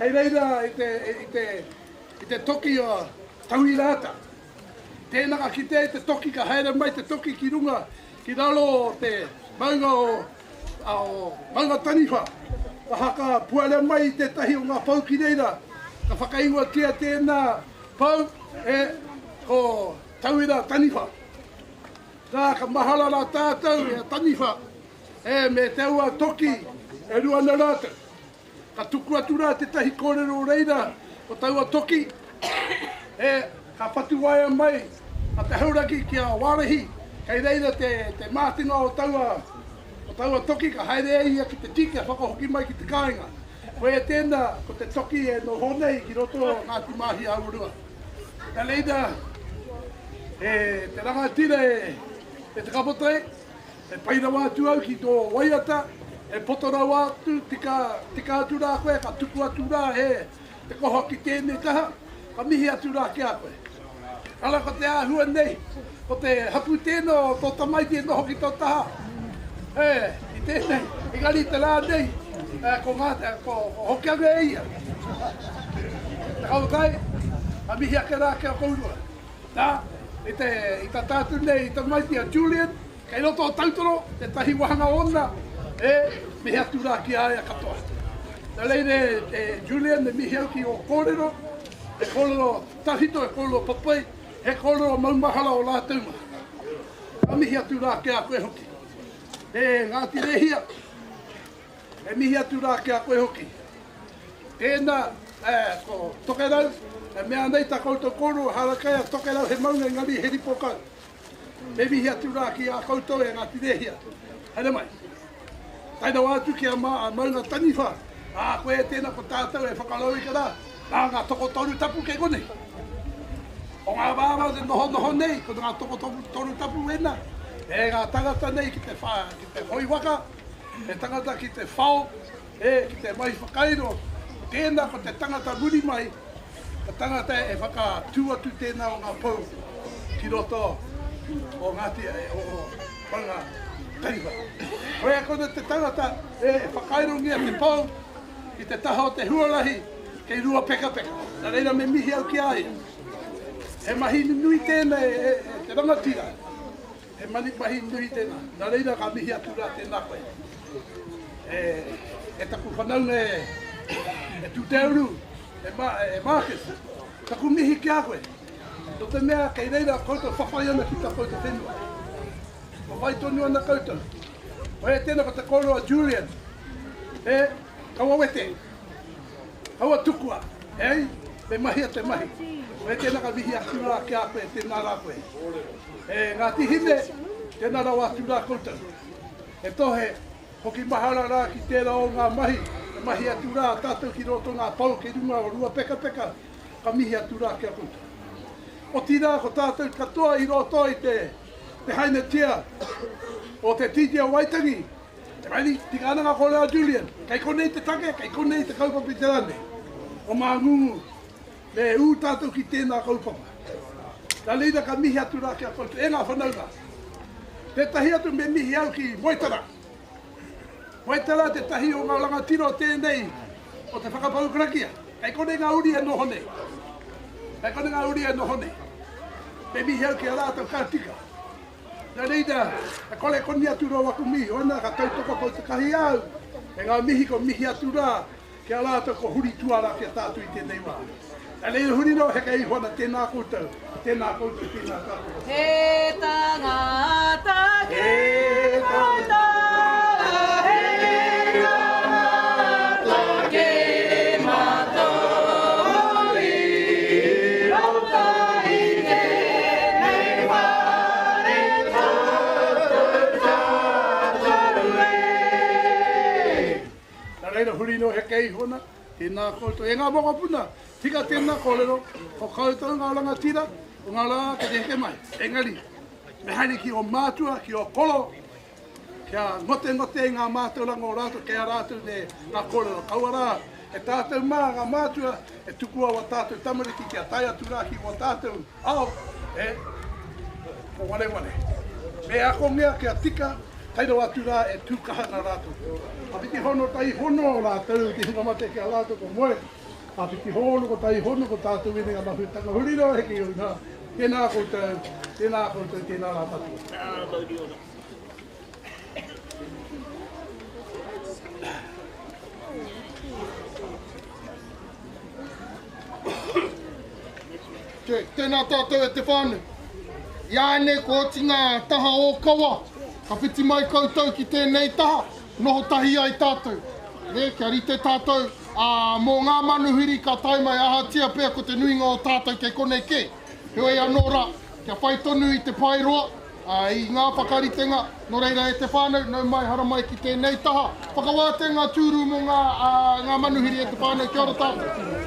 Speaker 8: Kei reira i te, i te, i te toki o Tauiraata. Tēnā ka kitea i te toki ka haere mai te toki ki runga, ki raro o te maunga o o Maunga Taniwha, ka haka puare mai i tētahi o ngā pou ki reira, ka whakaingoatia tēnā pou e ko Tauira Taniwha. Nā, ka mahara rā tātou i a Taniwha, e, me te aua toki e rua ana rātou. Ka tuku atu rā tētahi kōrero reira o taua toki, e, ka whatu waea mai a Te Hauraki ki a Wārihi, kei reira te, te mātinga o taua, o taua toki, ka haere ai ia ki te tī kia whakahoki mai ki te kāinga. Koia tēnā, ko te toki e noho nei ki roto o Ngāti Māhia-Awarua. Nā reira, e te rangatira e, e Te Kapotai, e pai rawa atu au ki tō waiata, e poto rawa atu, tika, tika atu rā koe, ka tuku atu rā he te koha ki tēnei taha, ka mihi atu rā ki a koe. Ara ko te āhua nei, ko te hapū tēnā o tō tamaiti e noho ki tō taha, e, i tēnei, engari i te rā nei, e, ko ngā, ko, ko Hokianga e ia. Te Kawakai, ka mihi ake rā ki a kōrua. Nā, i te, i tā tātou nei tamaiti a Julian, Kei roto o Tautoro tētahi wāhanga ōna e mihi atu rā ki a ia katoa. Nā reira e Julian, me mihi au ki ō kōrero, he kōrero tawhito, he kōrero papai, he kōrero maumahara o rātou mā. Ka mihi atu rā ki a koe hoki. E Ngāti Rēhia, e mihi atu rā ki a koe hoki. Tēnā, ko Tokerau, e mea nei tā koutou kōrero, hara kai a Tokerau he maunga engari he ripo kau. Me mihi atu rā ki a koutou e Ngāti Rēhia. Haere mai. Tae rawa atu ki a Maunga Taniwha, ā, koe tēnā ko tātou e whakarauika rā, nā ngā tokotoru tapu kei konei. O ngā wāwā te nohonoho nei, ko ngā tokotoru tapu wēnā, e ngā tangata nei ki te, wha, ki te hoi waka, he tangata ki te whao, e, ki te mahi whakairo, tēnā ko te tangata muri mai, Ka tangata e whakatū atu tēnā o ngā pou ki roto o Ngāti, o Maunga Taniwha. Koia kona te tangata e whakairongia te pou i te taha o te huarahi kei Ruapekapeka. Nā reira me mihi au ki a ia. He mahi nunui tēnei e te rangatira. He mahi nui tēnā. Nā reira ka mihi atu rā tēnā koe. E, e taku whanaunga e, e Tūteuru, e, Ma, e Marcus, taku mihi ki a koe. No te mea kei reira koutou whawhai ana ki tā koutou whenua. Whawhai tonu ana koutou. Koe tēnā ko te kōrero a Julian. E, kaua wete. Kaua tukua, hei, me mahia te mahi. Me tēnā ka mihi atu rā ki a koe, tēnā rā koe. E Ngāti Hine, tēnā rawa atu rā koutou. E tohe, hoki mahara rā ki tērā o ngā mahi, e mahi atu rā tātou ki roto ngā pou kei runga o Ruapekapeka, ka mihi atu rā ki a koutou. Otirā, ko tātou katoa i roto i te, te hainatia o te Tīti o Waitangi, Engari, tika ana ngā kōrero a Julian, kei konei te take, kei konei te kaupapa i te rā nei, o Māngungu, me ū tātou ki tēnā kaupapa. Nā reira ka mihi atu rā ki a koutou, e ngā whanaunga. Tētahi atu me mihi au ki Moetara. Moetara tētahi o ngā rangatira o tēnei, o te whakapau karakia. Kei konei ngā uri e noho nei. Kei konei ngā uri e noho nei. Me mihi au ki a rātou ka tika. Nā reira, e kore koni atu rā waku mihi, hoina ka tautoko kau te kahi au, e ngā mihi ko mihi atu rā ki a rātou ko huri tuara ki a tātou i tēnei wā. Nā reira huri noa heke iho ana tēnā koutou, tēnā koutou, tēnā tātou.
Speaker 5: He tangata ki matau, he tangata ki matau i roto i tēnei whare tātou tātou e.
Speaker 8: Nā reira huri noa heke iho ana, tēnā koutou. E ngā mokopuna, tika tēnā kōrero, ko koutou ngā rangatira o ngā rā kei te heke mai. Engari, me haere ki ō mātua, ki ō koro, Kia ngotengote i ngā mātauranga o rātou, kei a rātou nei ngā kōrero. Kaua rā e tātou mā, ngā mātua, e tukua wā tātou tamariki kia tae atu rā ki wā tātou ao, e, ko wareware. Me akongia kia tika, tae rawa atu rā e tū kaha ana rātou. Ka whiti hono tai hono rātou te hunga mate ki a rātou ko moe, ka whiti hono ko tai hono ko tātou ēnei ngā mahuetanga huri rawa heke i au nā. Tēnā koutou, tēnā koutou, tēnā rā tātou.
Speaker 7: Tēnā tātou e te whānau. Iāianei kua oti ngā taha ōkawa, ka whiti mai koutou ki tēnei taha, noho tahi ai tātou. Nē, kia rite tātou, ā, mō ngā manuhiri ka tae mai ahatia pea ko te nuinga o tātou kei konei kē. Heoi anō rā, kia whai tonu i te pae roa, ā, i ngā whakaritenga, nō reira e te whānau, nau mai haramai ki tēnei taha. Whakawātea ngā tūru mō ngā, ā, ngā manuhiri e te whānau, kia ora tātou.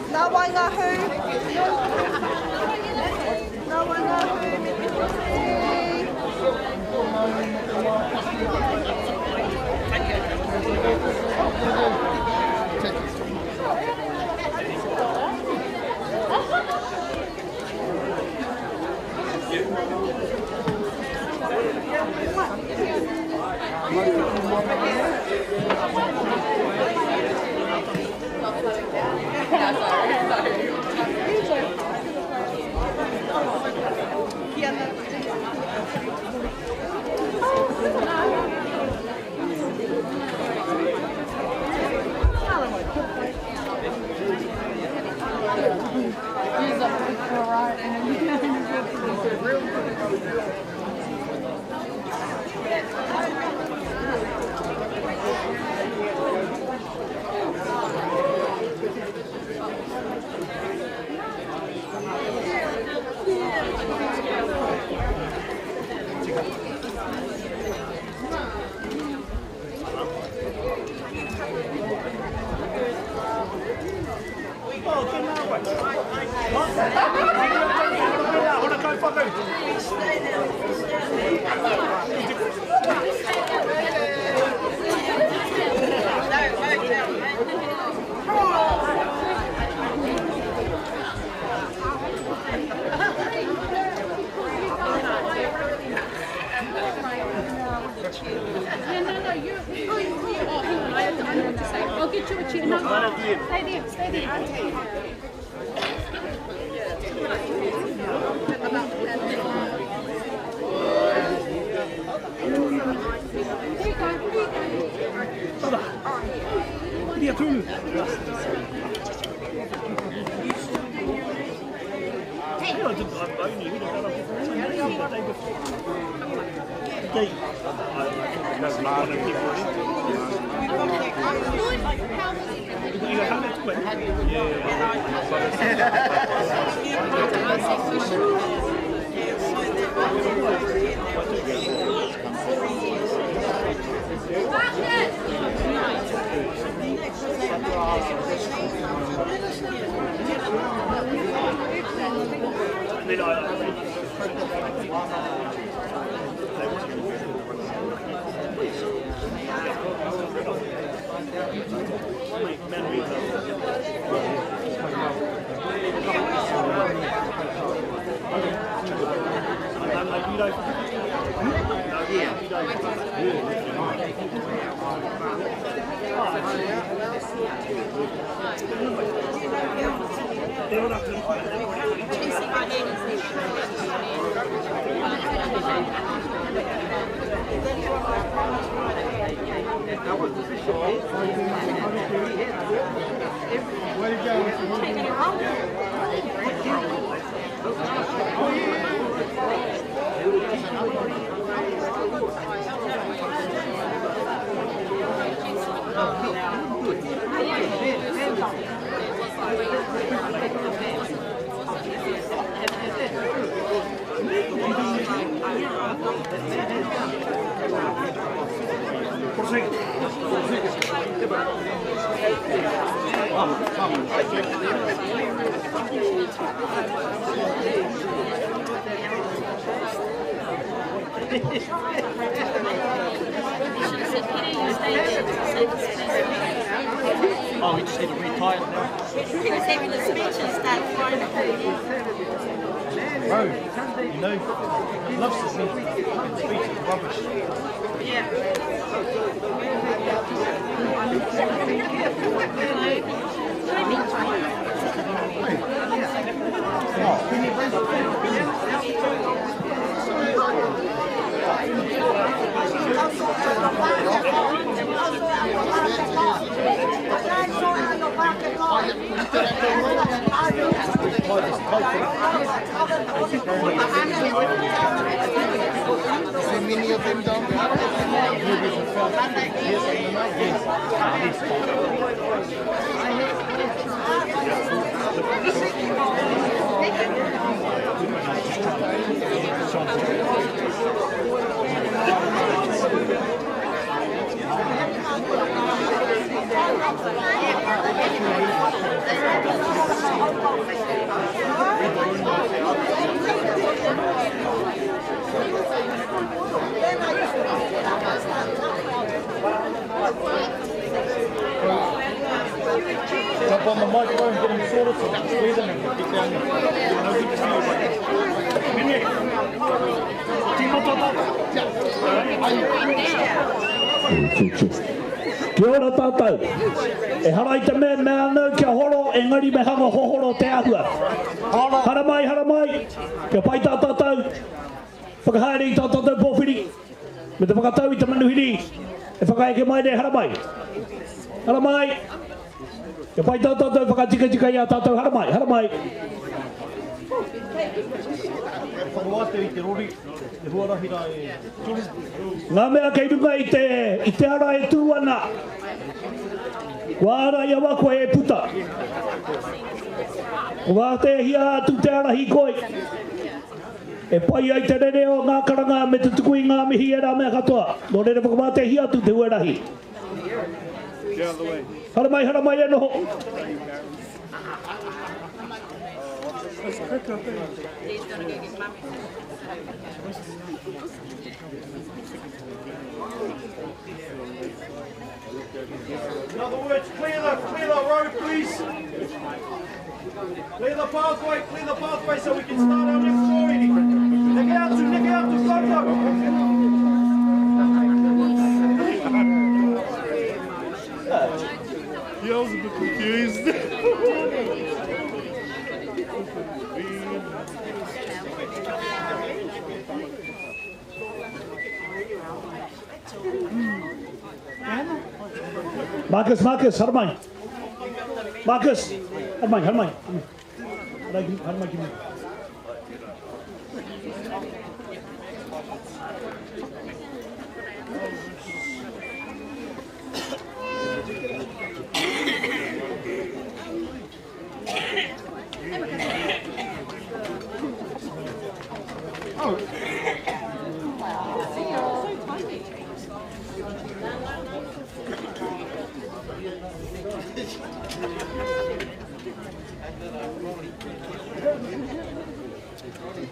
Speaker 5: Nā wai ngā hū? Nā wai ngā hū me te poti?
Speaker 10: I'll get you a chair. No, stay there, stay there. Should have said, Peter, you stay there. It's the safest place for you.
Speaker 13: Oh, we just need to retie it now.
Speaker 5: He was having a speech and started flying up in the air.
Speaker 13: Bro, you know, he loves to see speech is rubbish.
Speaker 5: Yeah.
Speaker 7: Is there many of them down there?
Speaker 13: Jump on the microphone, get him sorted, so squeeze him and get down there. No good to see you, buddy. Mene. Tīmata
Speaker 15: Kia ora tātou. E hara i te mea mea anau kia horo, engari me hanga hohoro te āhua. Haramai, haramai, kia pai tā tātou whakahaere i tā tātou pōwhiri, me te whakatau i te manuhiri e whakaeke mai nei, haramai. Haramai, kia pai tā tātou whakatikatika i a tātou, haramai, haramai.
Speaker 9: Whakawātea i te rori, te huarahi rā e turu.
Speaker 15: Ngā mea kei runga i te, i te ara e tū ana, kua ārai awa koe e puta. Ko wāteahia atu te ara hīkoi, e pai ai te rere o ngā karanga me te tuku i ngā mihi ērā mea katoa. Nō reira whakawāteahia atu te huarahi. Haramai, haramai e noho.
Speaker 9: In other words, clear the, clear the road, please. Clear the pathway, clear the pathway so we can start our next story. Neke atu, neke atu, go, go.
Speaker 11: Yeah, I was a bit confused.
Speaker 15: Marcus, Marcus, haramai. Marcus, haramai, haramai. Haramai, haramai,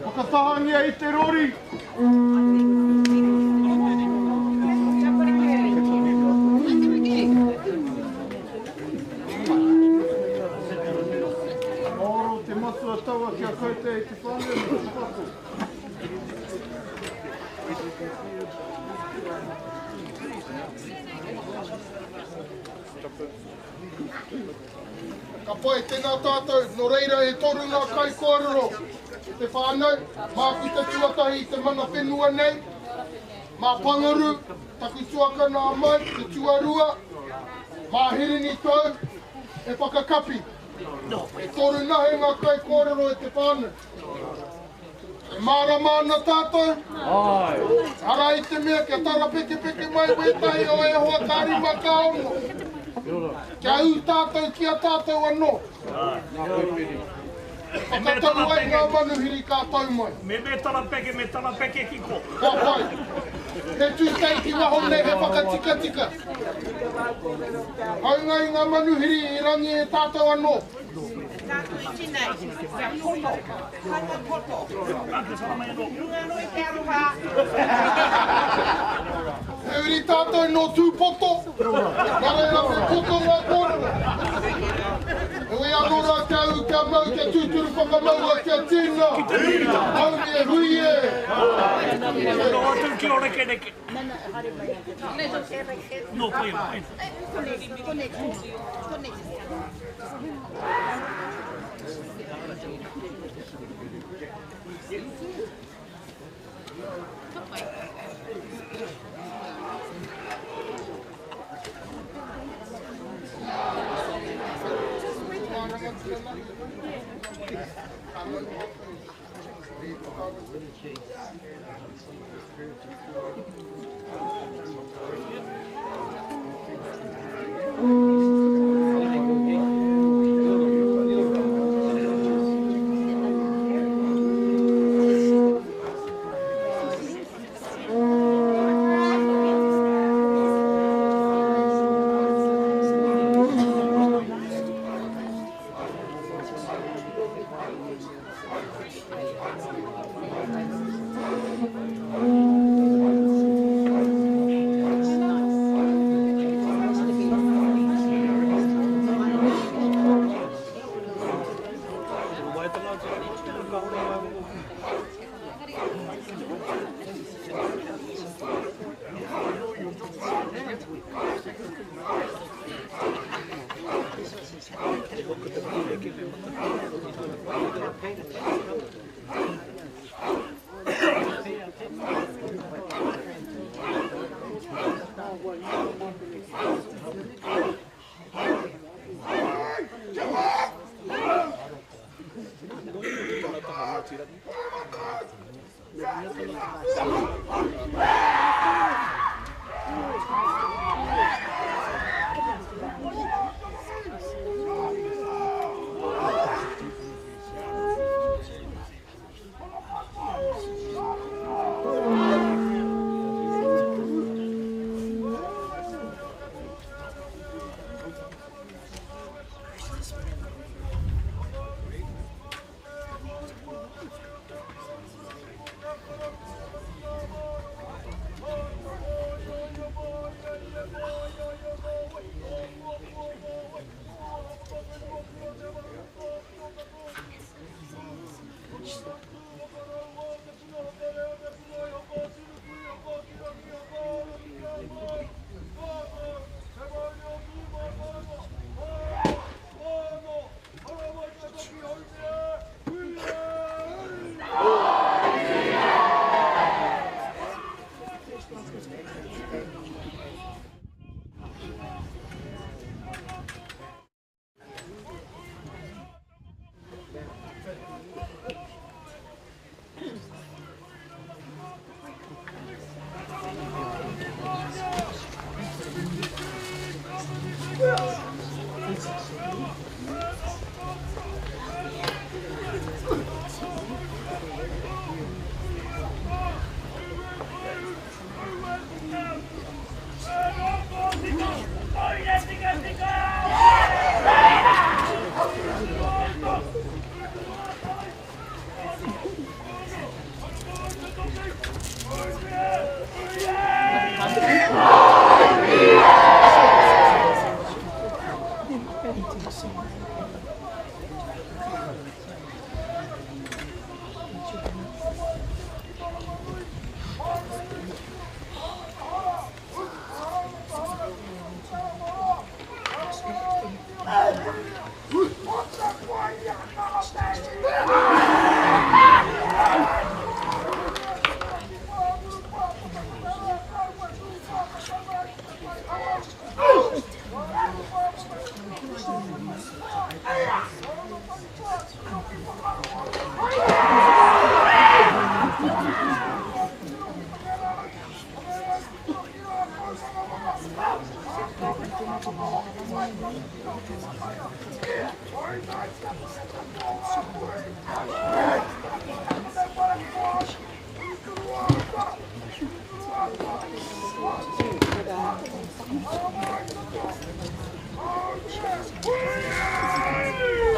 Speaker 7: Whakatahangia i te rori. Oro te matua taua kia koutou e te whānau me te pako. Ka pai, tēnā tātou, nō reira e toru ngā kaikōrero te whānau, māku te tuatahi i te mana whenua nei, mā Pangaru, taku tuakana a Mai, te tuarua, mā Hirini Tau, e whakakapi. E toru nahe ngā kaikōrero e te whānau. E mārama ana tātou?
Speaker 11: Āe.
Speaker 7: Ara i te mea kia tarapekepeke mai wētahi o e hoa ka rima ka ono. Kia ū tātou ki a tātou anō. Whakatau ai ngā manuhiri ka tau mai.
Speaker 11: Me me tarapeke, me tarapeke ki ko.
Speaker 7: Ka pai. He tūtei ki waho nei he whakatikatika. Haunga i ngā manuhiri i rangi e tātou anō.
Speaker 4: Tāku iti nei, kia poto, kaua poto. Runga anō i te aroha.
Speaker 7: He uri tātou nō Tūpoto, nā reira me poto ngā kōrero. Heoi anō rā kia ū, kia mau, kia tūturu whakamaua, kia tina, haumi e hui e!
Speaker 15: Nō atu ki o rekereke. Nō pai pai.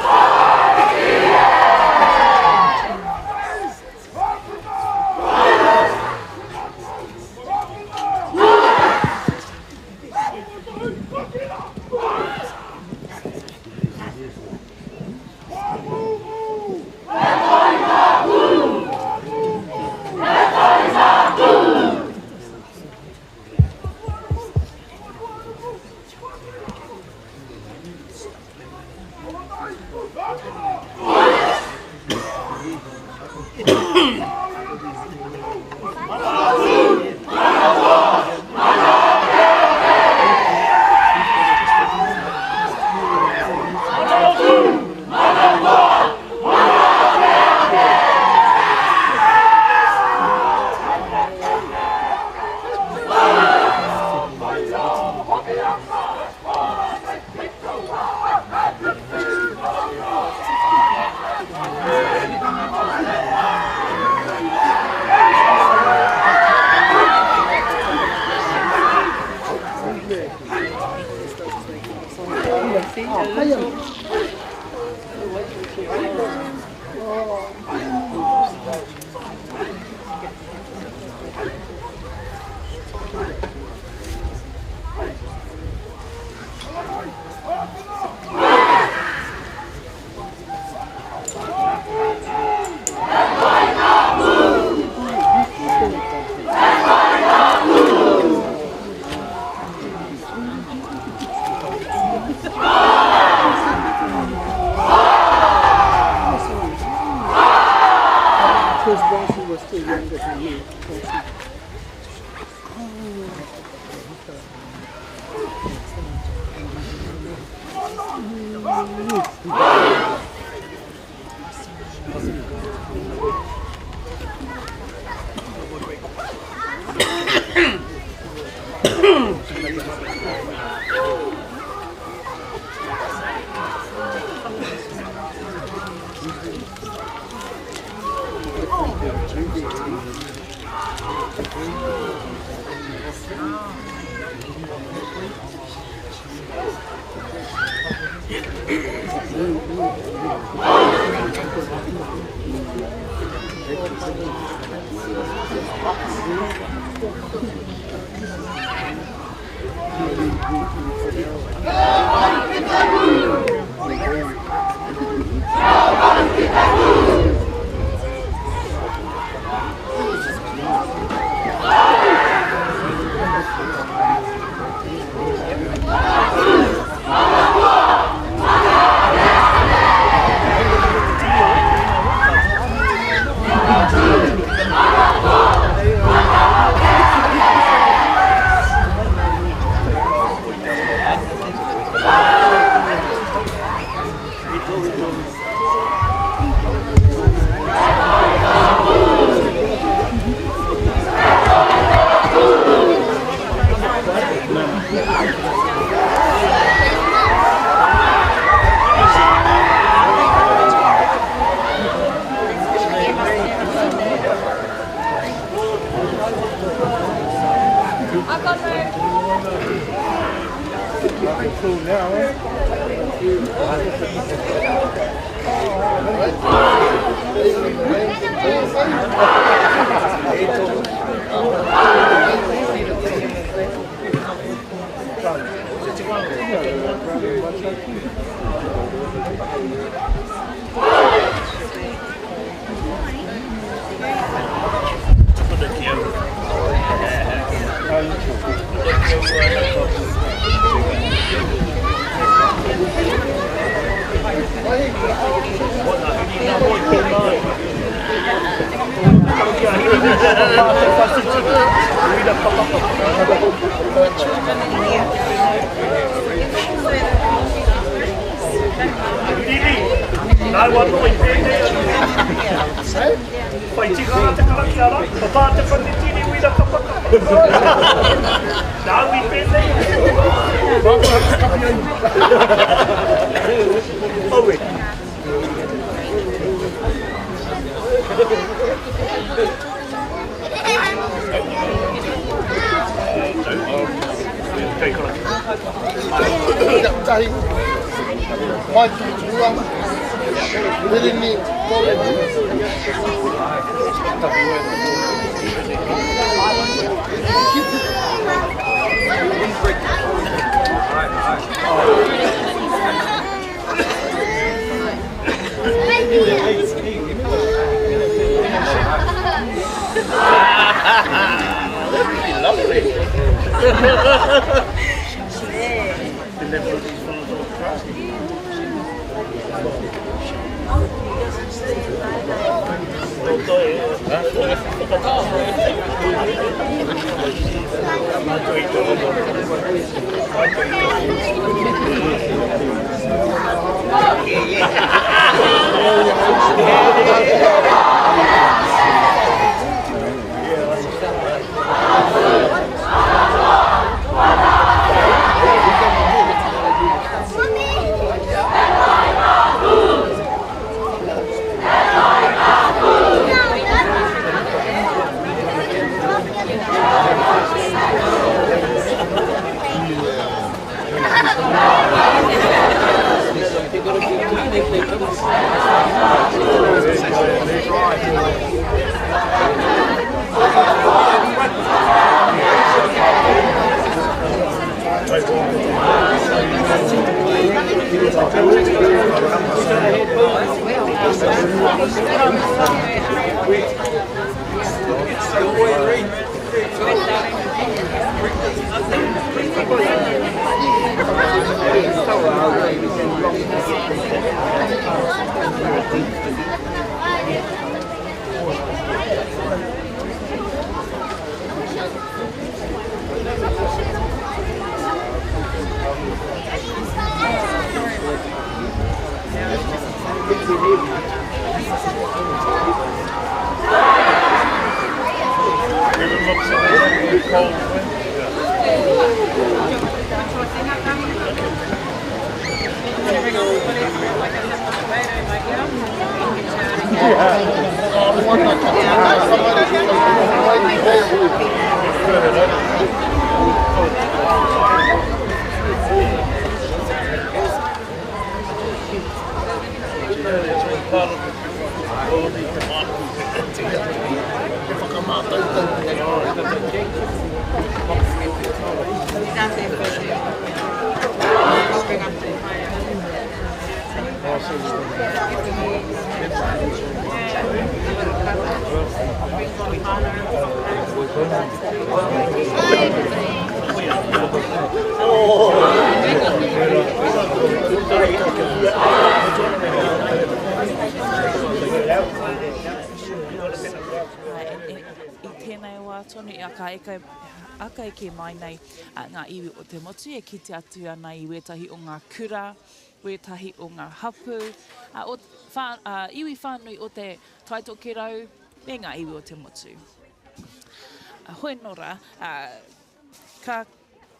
Speaker 11: Ah!
Speaker 16: I tēnei wā tonu, ka eka eke mai nei ngā iwi o te motu e kite atu ana i wētahi o ngā kura, wētahi o ngā hapū, o, whā, iwi whānui o te Taitokerau me ngā iwi o te motu. Hoi nō rā, ka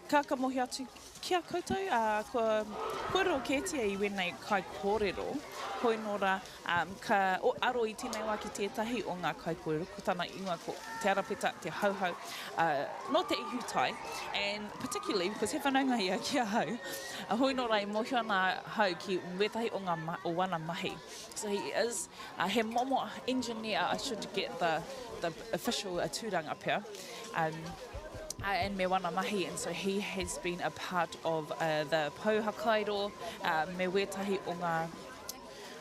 Speaker 16: Ka kamohi atu ki a koutou, ā, kua kōrero kētia i wēnei kaikōrero, hoi nō rā, ā, ka aro i tēnei wā ki tētahi o ngā kaikōrero, ko tana ingoa ko Te Arapeta Te Hauhau, ā, nō Te Ihutai, and particularly because he whanaunga ia ki ahau, hoi nō rā e mōhio ana ahau ki wētahi o ngā o wana mahi. So he is, ā, he momo engineer, I should get the, the official tūranga pea, um, and me wana mahi and so he has been a part of uh, the pou hakairo uh, me wētahi o ngā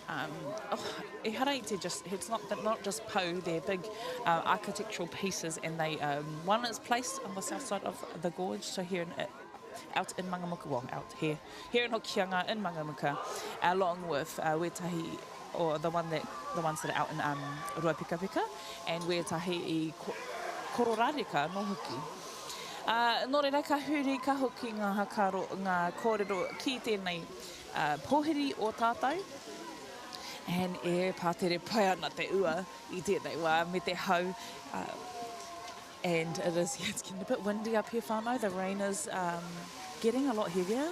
Speaker 16: um, oh, ehara i te just, it's not, not just pou, they're big uh, architectural pieces and they, um, one is placed on the south side of the gorge, so here in, out in Mangamuka, well, out here, here in Hokianga in Mangamuka, along with uh, wētahi or the one that, the ones that are out in um, Ruapekapeka, and wētahi i Kororareka anō hoki. Ā, nō reira ka huri, ka hoki ngā whakaaro, ngā kōrero ki tēnei uh, pōhiri o tātou. And e pātere pai ana te ua i tēnei wā me te hau. Uh, and it is, yeah, it's getting a bit windy up here whānau. The rain is um, getting a lot heavier.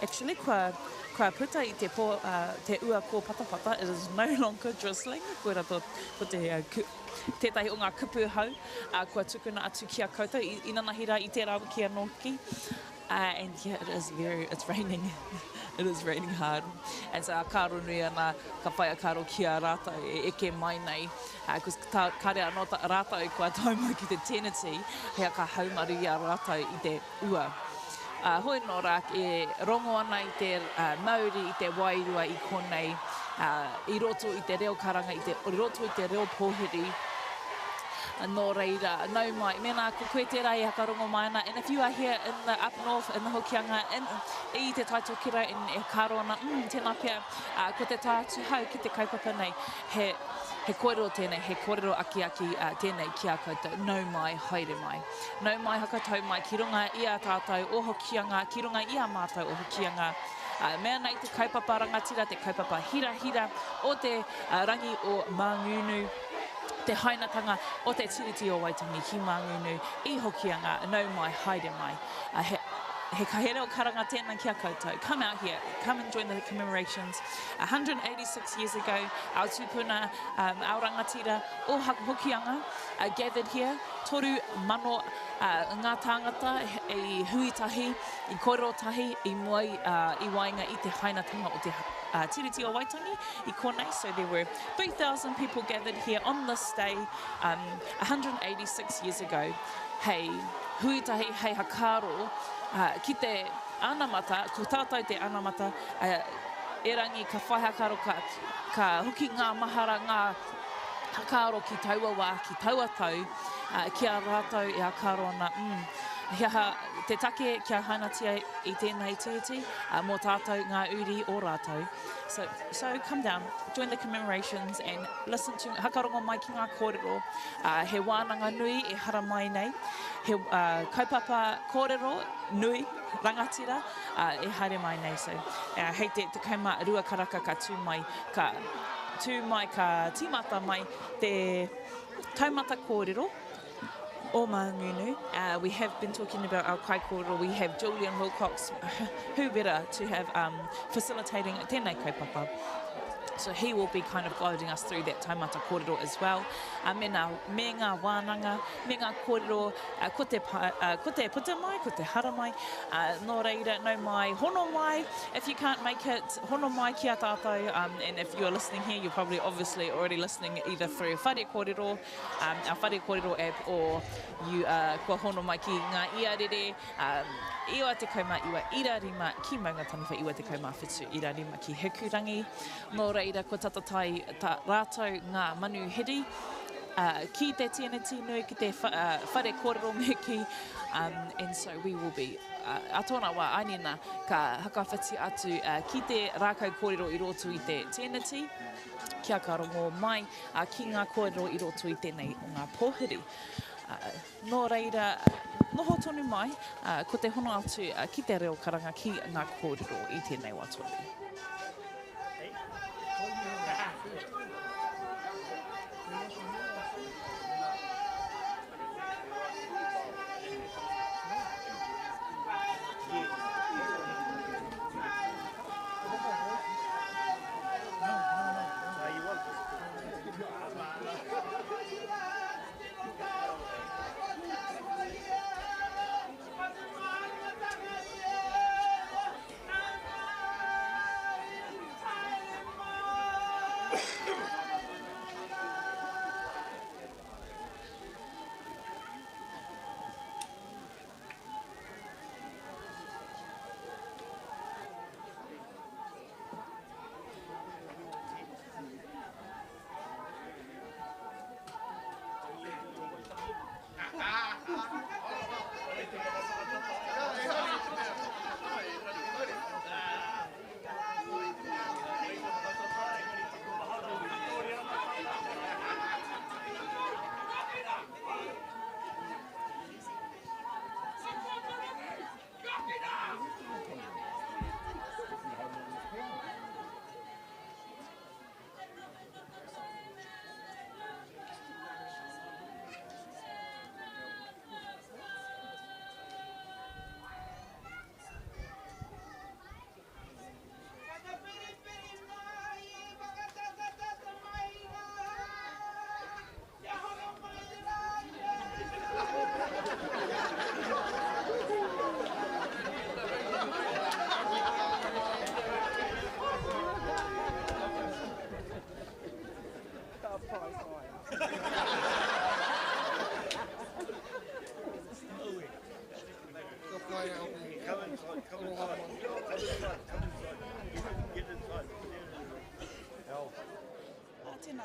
Speaker 16: Actually, kua, kua puta i te, pō, uh, te ua kōpatapata, it is no longer drizzling. Koira tō, ko te, uh, ku, tētahi o ngā kupu hau uh, kua tukuna atu ki a koutou i, inanahi rā i tērā wiki anō hoki. Uh, and yeah, it is very, it's raining. it is raining hard. And so a kāro nui ana, ka whai a kāro ki a rātou e eke mai nei. Uh, cause tā, kāre anō tā, rātou kua tau mai ki te teneti, hea ka haumaru i a rātou i te ua. Ā, hoi nō rā, e rongo ana i te mauri, i te wairua i konei, ā, i roto i te reo karanga, i te, i roto i te reo pōhiri. Nō reira, nau mai, mēnā ko koe tērā e whakarongo mai ana, and if you are here in the up north, in the Hokianga, in, i Te Tai Tokerau, and e whakaaro ana, mm, tēnā pea, ā, ko te tae atu hau ki te kaupapa nei, he, he kōrero tēnei, he kōrero akiaki tēnei ki a koutou, nau mai, haere mai. Nau mai, hakatau mai ki runga i a tātou o Hokianga, ki runga i a mātou o Hokianga. Ā, mea nei te kaupapa rangatira, te kaupapa hirahira o te rangi o Māngūnu, te hainatanga o te Tiriti o Waitangi ki Māngūnu i Hokianga, nau mai, haere mai. Ā, he, he, he reo karanga tēnā ki a koutou. Come out here, come and join the commemorations. 186 years ago, our tūpuna, our rangatira o Hokianga gathered here, 3,000 ngā tāngata i hui tahi, i kōrero tahi i mua i waenga i te hainatanga o te Tiriti o Waitangi i konei. So there were 3,000 people gathered here on this day 186 years ago hei hui tahi, hei hakaaro ki te anamata, ko tātou te anamata, erangi ka whai hakaaro, ka hoki ngā mahara, ngā hakaaro ki taua wā, ki taua tau, ki a rātou e hakaaro ana, mm, he aha te take kia hainatia i tēnei tiriti, mō tātou ngā uri o rātou. So, so come down, join the commemorations and listen to, hakarongo mai ki ngā kōrero. He wānanga nui e haramai nei, he kaupapa kōrero nui, rangatira, e haere mai nei. So, hei te 12 karaka ka tū mai, ka tū mai, ka tīmata mai te taumata kōrero o Māngunu. We have been talking about our kaikōrero. We have Julian Wilcox, who better to have facilitating tēnei kaupapa. So he will be kind of guiding us through that taumata kōrero as well. Me ngā, me ngā wānanga, me ngā kōrero, ko te, ko te puta mai, ko te hara mai. Nō reira, nau mai, hono mai. If you can't make it, hono mai ki a tātou. And if you are listening here, you're probably obviously already listening either through Whare Kōrero, our Whare Kōrero app, or you are kua hono mai ki ngā iarere, 99 ira 5 ki Maungataniwha, 97 ira 5 ki Hikurangi. Nō reira, kua tata tae tā rātou ngā manuhiri ki te tianeti nui, ki te whare kōrero me kī, and so we will be, a tōna wā, ainina, ka hakawhiti atu ki te rākau kōrero i roto i te tianeti, kia ka rongo mai ki ngā kōrero i roto i tēnei o ngā pōhiri. Nō reira, noho tonu mai, ko te hono atu ki te reo karanga ki ngā kōrero i tēnei wā tonu.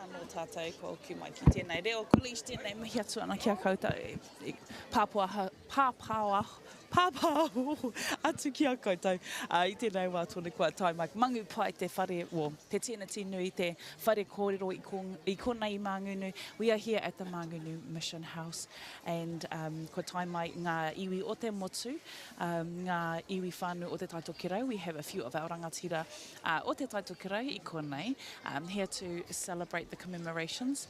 Speaker 16: anō tātou kua hoki mai ki tēnei reo college tēnei mihi atu ana ki a koutou e pāpāho, pāpāho atu ki a koutou i tēnei wā tonu kua tae mai mangu pai te whare, well, te tēneti nui, te whare kōrero i, i konei i Māngunu. We are here at the Māngunu Mission House and um, kua tae mai ngā iwi o te motu, um, ngā iwi whānui o Te Taitokerau. We have a few of our rangatira o Te Taitokerau i konei, um, here to celebrate the commemorations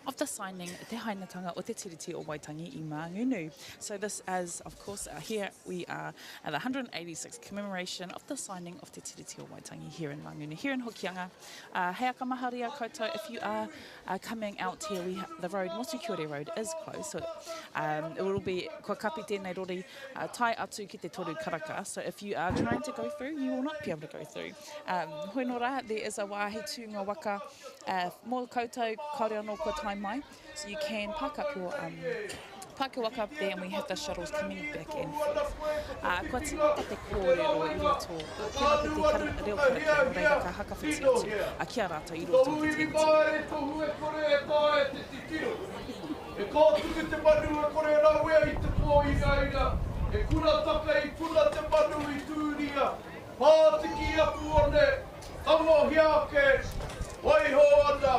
Speaker 16: of the signing, te hainatanga o te Tiriti o Waitangi i Māngunu. So this is, of course, uh, here we are at the 186th commemoration of the signing of te Tiriti o Waitangi here in Māngunu, here in Hokianga. Uh, hei aka maharia koutou, if you are uh, coming out here, we the road, Motukiore Road is closed, so um, it will be, kua kapi tēnei rori, uh, tae atu ki te toru karaka, so if you are trying to go through, you will not be able to go through. Um, hoi nō rā, there is a wāhi tūnga waka uh, mō koutou, kāore anō kua tae mai, so you can park up your um, park your waka up there and we have the shuttles coming back and forth. Uh, kua tīmata te kōrero i roto, tēnā koe te kara, reo karakia, nō reira ka hakawhiti atu uh, ki a rātou i roto i te
Speaker 12: teneti. Tohu iwi tohu e kore e taea te titiro. E kātuku te manu e kore rawea i te pō iraira, e kura taka i puna te manu i tūria, pātiki aku one, tangohia ake, waiho ana,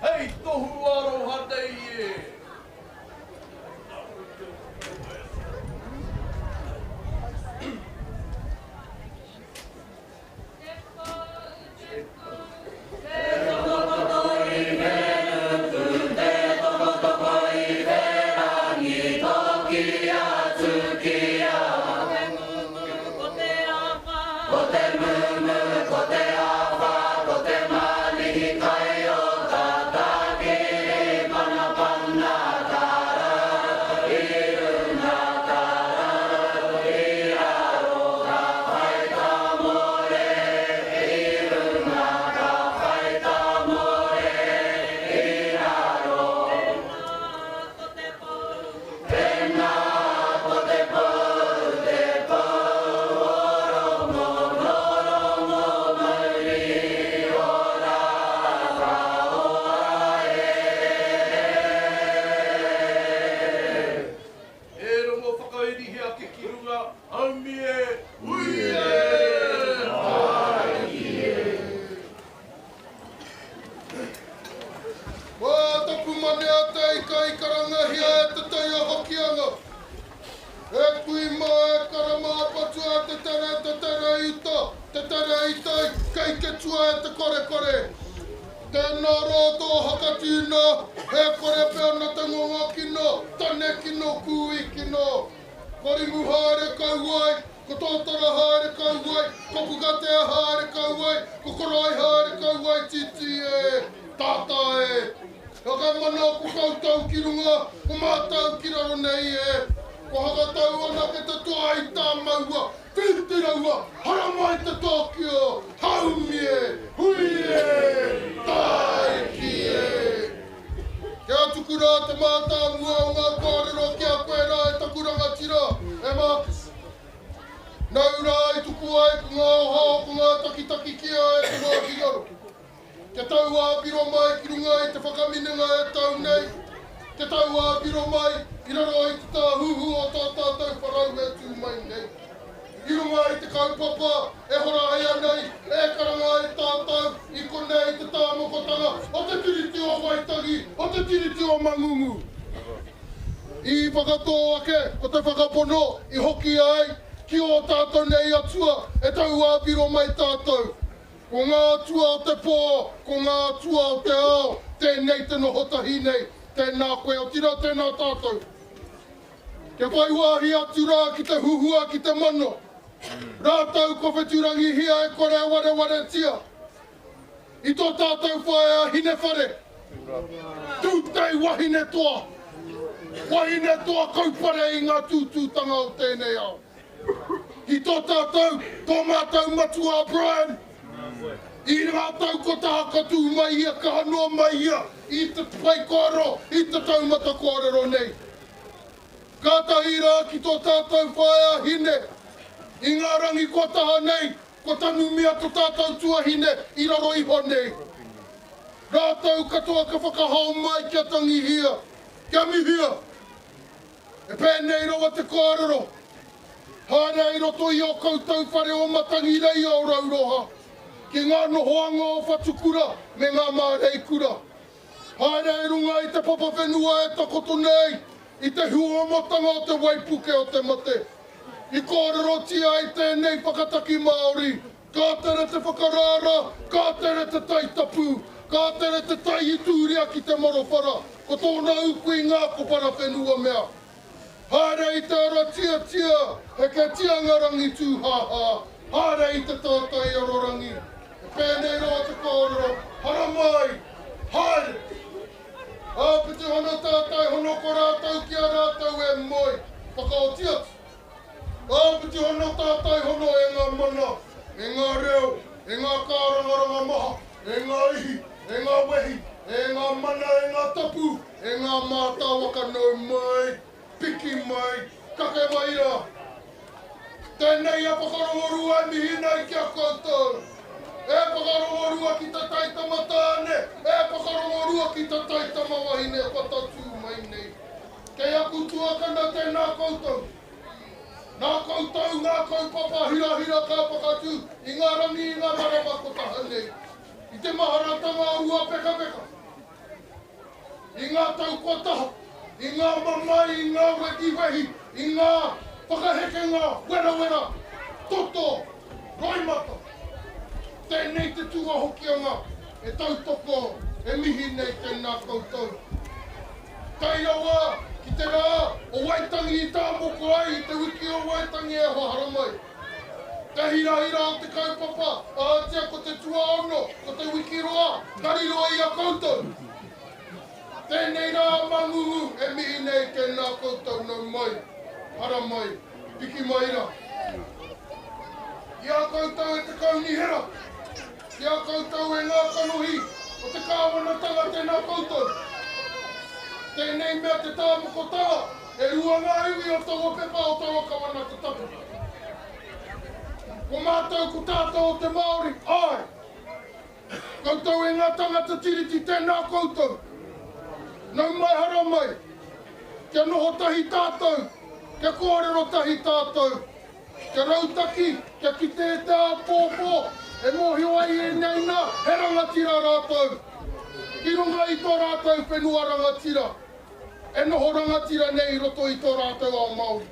Speaker 12: hei tohu aroha nei e. E rongo whakairihia ake ki runga, haumi e, hui e, tāiki e.
Speaker 7: Mā taku manea te ika i karangahia e te tai o Hokianga. E kui mā, e kara mā, patua te tere, te tere i uta, te tere i tai, kei ketua e te korekore. Tēnā rā tō hakatīna, he kore pea na te ngongo kino, tane kino, kūi kino. Ko Rimu haere kau ai, ko Tōtara haere kau ai, ko Pukatea haere kau ai, ko Korai haere kau ai, titi e, tata e. Whakamana ko koutou ki runga, ko mātou ki raro nei e. Ko hakatau anake te toa i tā maua, Whitiraua, haramai te Tōkio, haumi e, hui e, tāiki e. Kia tuku rā te mātāmua o ngā kōrero ki a koe rā e taku rangatira, e Marcus. Nāu rā i tuku ai ko ngā ohaoha, ko ngā takitaki ki a e te wāhi ngaro. Kia tau ā-piro mai ki runga i te whakaminenga e tau nei, kia tau ā-piro mai i raro i te tāhuhu o tō tātou wharau e tū mai nei. I runga i te kaupapa e horahia nei, e karanga ai tātou i konei i te tāmokotanga o te Tiriti o Waitangi, o te Tiriti o Mangungu. I whakatō ake ko te whakapono i hoki ai ki ō tātou nei atua e tau ā-piro mai tātou. Ko ngā atua o te pō, ko ngā atua o te ao, tēnei te noho tahi nei, tēnā koe, otirā tēnā tātou. Kia whai wāhi atu rā ki te huhua, ki te mano. Rātou kua whetūrangihia e kore e warewaretia. I tō tātou whaea Hinewhare, tūtei wahine toa, wahine toa kaupare i ngā tūtūtanga o tēnei ao. Ki tō tātou, tō mātou matua a Brian, i ngā tau kua taha ka tū mai ia, kaha noa mai ia i te whaikōrero, i te taumata kōrero nei. Kātahi rā ki tō tātou whaea Hine, i ngā rangi kua taha nei, kua tanumia tō tātou tuahine i raro iho nei. Rātou katoa ka whakahao mai kia tangihia, kia mihia. E pēnei rawa te kōrero, haere i roto i ō koutou whare o Matangireia o Rauroha, ki ngā nohoanga o Whatukura me ngā Māreikura. Haere i runga i te papa whenua e takoto nei i te huomotanga o te waipuke o te mate. I kōrerotia ai tēnei whakataki Māori, ka tere te whakarara, ka tere te tai tapu, ka tere te tai i tūria ki te marowhara, ko tōna uku i ngā kopara whenua mea. Haere i te ara tiatia, heketia ngā rangi tūhāhā, haere i te tātai arorangi. E pēnei rawa te kōrero, haramai, haere! Āpiti hono tātai hono ko rātou ki a rātou e moe, whakaoti atu. Āpiti hono tātai hono e ngā mana, e ngā reo, e ngā kārangaranga maha, e ngā ihi, e ngā wehi, e ngā mana, e ngā tapu, E ngā mātāwaka nau mai, piki mai, kake mai rā. Tēnei a Whakarongorua e mihi nei ki a koutou. E whakarongorua ki te taitama tāne, e whakarongorua ki te taitama wahine kua tatū mai nei. Kei aku tuakana tēnā koutou. Nā koutou ngā kaupapa hirahira ka whakatū i ngā rangi i ngā marama ko taha nei. I te maharatanga o Ruapekapeka. I ngā tau kua taha, i ngā mamae, i ngā wehiwehi, i ngā whakahekenga werawera, toto, roimata. Tēnei te tū a Hokianga e tautoko, e mihi nei tēnā koutou. Tae rawa ki te rā o Waitangi i tāmoko ai i te wiki o Waitangi e hoa haramai. Te hirahira o te kaupapa, ahatia ko te tuaono, ko te wiki roa, ka riro i a koutou. Tēnei rā a Mangungu e mihi nei tēnā koutou nau mai, hara mai, piki mai rā. I a koutou e te kaunihera, ki a koutou e ngā kanohi o te kāwanatanga tēnā koutou. Tēnei mea te tāmokotanga, E rua ngā iwi o taua pepa o taua kawanata tapu. Ko mātou, ko tātou o te Māori, āe! Koutou e ngā tangata tiriti, tēnā koutou! Nau mai hara mai, kia noho tahi tātou, kia kōrero tahi tātou, kia rautaki, kia kite e te āpōpō, e mōhio ai ēnei nā, he rangatira rātou, ki runga i tō rātou whenua rangatira. e noho rangatira nei i roto i tō rātou ao Māori.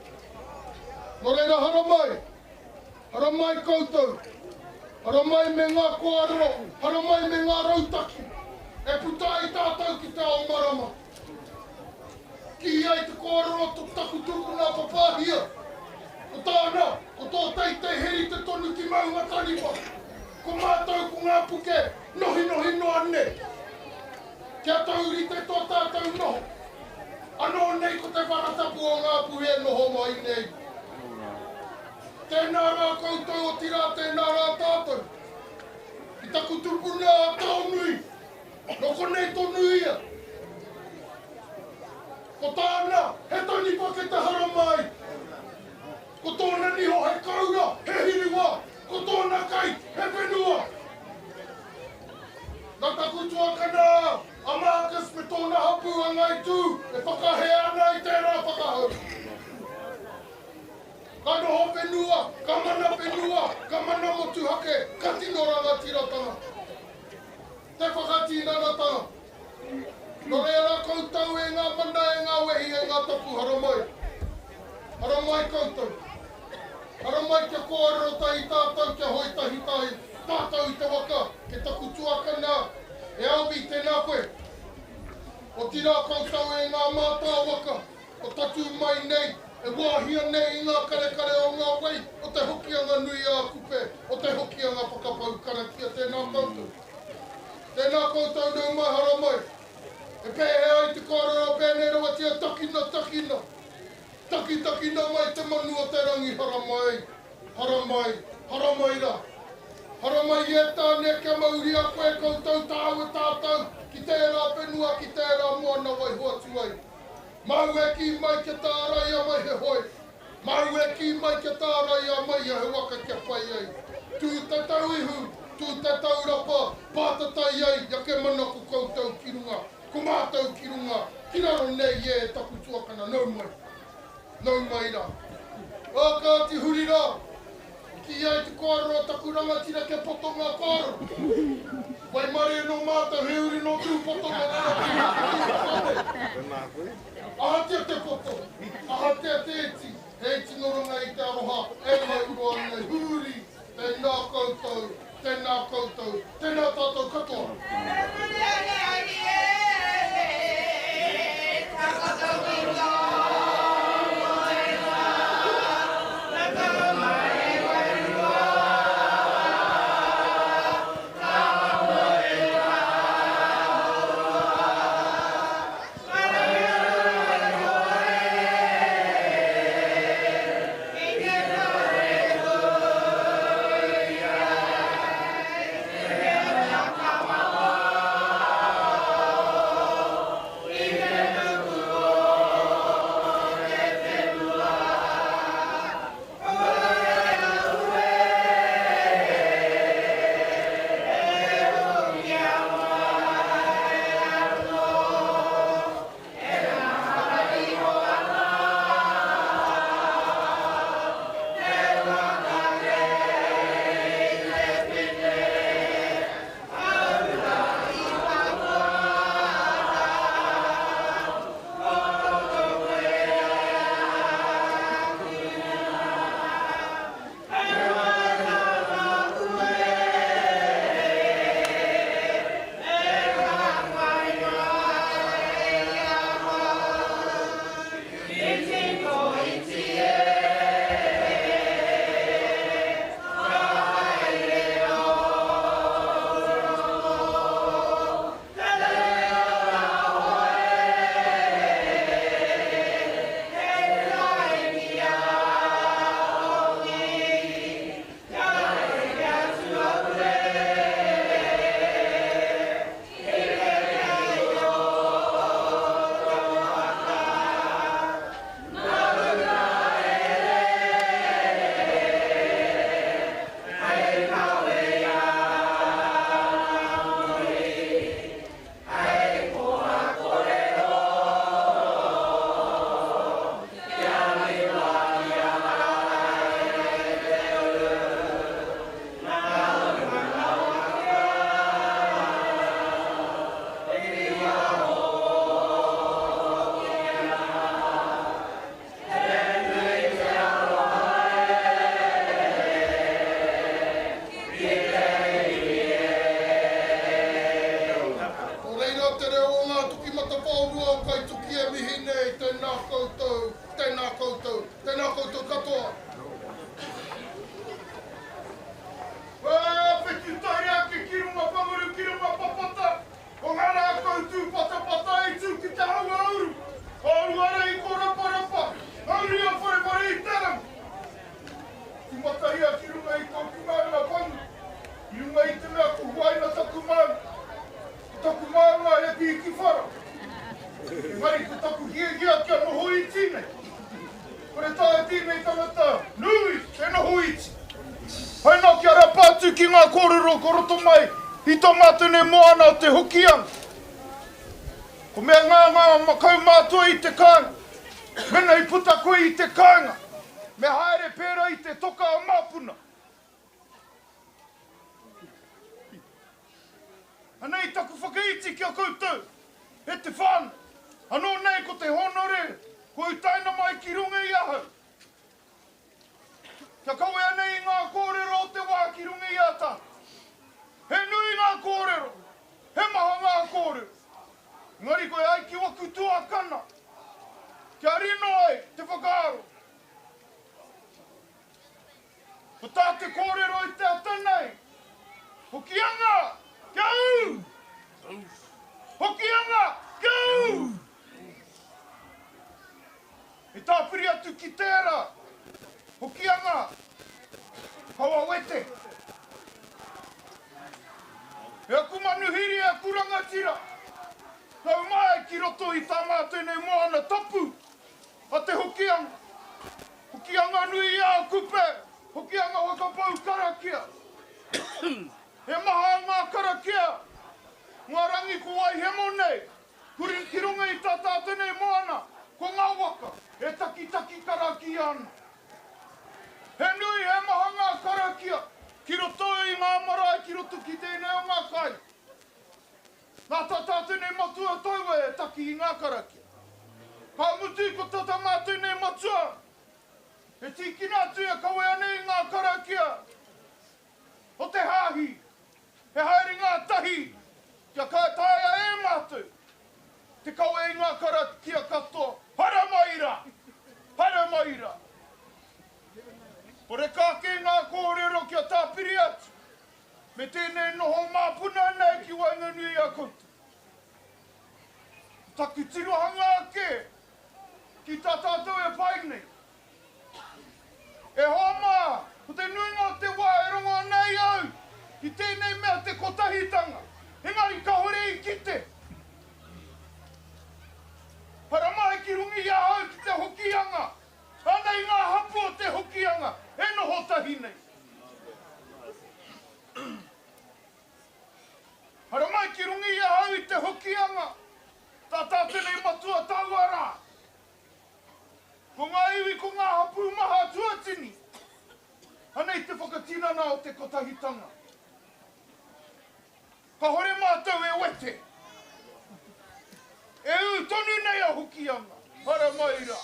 Speaker 7: Nō reira haramai, haramai koutou, haramai me ngā kōrero, haramai me ngā rautaki e puta ai tātou ki te ao marama. Kī ai te kōrero to taku tupuna Papahia, ko tāna, ko tō teitei he rite tonu ki Maunga Taniwha, ko mātou ko ngā puke nohinohi noa nei. Kia taurite tō tātou noho. Anō nei ko te whara tapu o Ngāpuhi e noho mai nei. Tēnā rā koutou otirā tēnā rā tātou. Ki taku tupuna a Taonui, nō konei tonu ia. Ko tāna, he taniwha kei te haramai. Ko tōna niho he koura, he hiriwa, ko tōna kai, he whenua. Nā taku tuakana a Marcus me tōna hapū a Ngāi Tū e whakahē ana i tērā whakahau. Ka noho whenua, ka mana whenua, ka mana motuhake, ka tino rangatiratanga. Te whakatinanatanga. Nō reira koutou e ngā mana, e ngā wehi, e ngā tapu haramai. Haramai koutou. Haramai kia kōrero tahi tātou, kia hoe tahi tahi tātou i te waka, ke taku tuakana, e Alby, tēnā koe. Otirā koutou e ngā mātāwaka, o tatū mai nei, e wāhia nei i ngā karekare o ngā wai o te Hokianga nui ā Kupe, o te Hokianga whakapau karakia, tēnā koutou. Tēnā koutou nau mai haramai. E pēhea ai te kōrero pēnei rawatia takina, takina. Takitakina mai te manu o te rangi haramai, haramai, haramai rā. Haramai e Tāne kia mauria koe koutou tāua tātou ki tērā whenua ki tērā moana waiho atu ai. Māu e kī mai kia tāraia mai he hoe, māu e kī mai kia tāraia mai ia he waka kia pai ai. Tū te tauihu! Tū te taurapa, pātatai ai, ake mana ko koutou ki runga, ko mātou ki runga, ki raro nei e taku tuakana, nau mai. Nau mai rā. Ā kāti huri rā. I kī ai te kōrero a taku rangatira kia poto ngā kōrero. Waimarie nō mātou he uri nō Tūpoto nō reira tēnā koutou. Ahatia te poto, ahatia te iti, he iti nō runga i te aroha e mau roa nei huri Tēnā koutou, tēnā koutou, tēnā tātou katoa. Nō reira te reo o ngā toki matawhaorua o Kaituki e mihi nei, tēnā koutou, tēnā koutou, tēnā koutou katoa. Whawhiti tahi ake ki runga panguru, ki runga papata, ko ngā rākau tūpatapata i tū ki te hauāuru, hauara i kōraparapa, hauria wharewhare i te rangi. Tīmatahia ki runga i tōku maunga pangu, i runga i te mea ko huaina taku maunga. Ko taku maunga he pīkiwhara, engari ko taku hiahia kia noho iti nei. Kore taea tēnei tangata nui te noho iti. Haina kia rapa atu ki ngā kōrero ko roto mai i tō mātou nei moana o te Hokianga. Ko mea ngā ngā kaumātua i te kāinga. Mena i puta koe i te kāinga, me haere pērā i te toka a Māpuna. Anei taku whakaiti ki a koutou, e te whānau. Anō nei ko te hōnore kua utaina mai ki runga i ahau. Kia kawea nei i ngā kōrero o te wā ki runga i a tātou. He nui ngā kōrero, he maha ngā kōrero. Engari koe ai ki waku tuakana, kia rino ai te whakaaro. Ko tā te kōrero i te ata nei, Hokianga, kia ū! Hokianga, kia ū! I tāpiri atu ki tērā, Hokianga, Kawawete. E aku manuhiri, e aku rangatira, nau mai ki roto i tā mātou nei moana tapu a te Hokianga. Hokianga nui a Kupe, Hokianga whakapau karakia. He maha ngā karakia, ngā rangi ko Waihemo nei, huri ki runga i tā tātou nei moana, ko ngā waka e takitaki karakia ana. He nui, he maha ngā karakia ki roto i ngā marae, ki roto ki tēnei o ngā kai. Nā tā tātou nei matua taua e taki i ngā karakia. Ka mutu ko tā tā mātou nei matua e tīkina atu e kawe ana i ngā karakia o te hāhi, he haere ngātahi kia ka taea e mātou te kawe i ngā karakia katoa. Haere mai rā! Haere mai rā! Poreka ake ngā kōrero kia tāpiri atu me tēnei noho māpuna nei ki waenganui i a koutou. Ko taku tirohanga ake ki tā tātou e whai nei, E hoa mā, ko te nuinga o te wā e rongo nei au i tēnei mea te kotahitanga, engari kahore i kite. Haramai ki runga i ahau ki te Hokianga, anei ngā hapu o te Hokianga e noho tahi nei. Haramai ki runga i ahau i te Hokianga, tā tātou nei matua taua rā. Ko ngā iwi, ko ngā hapū maha tuatini. Anei te whakatinana o te kotahitanga. Kahore mātou e wete. E ū tonu nei a Hokianga, haramai rā.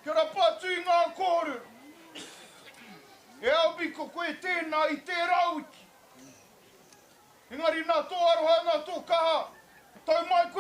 Speaker 7: Kia rapa atu i ngā kōrero. E Alby ko koe tēnā i tērā wiki. Engari nā tō aroha, nā tō kaha, tau mai koe.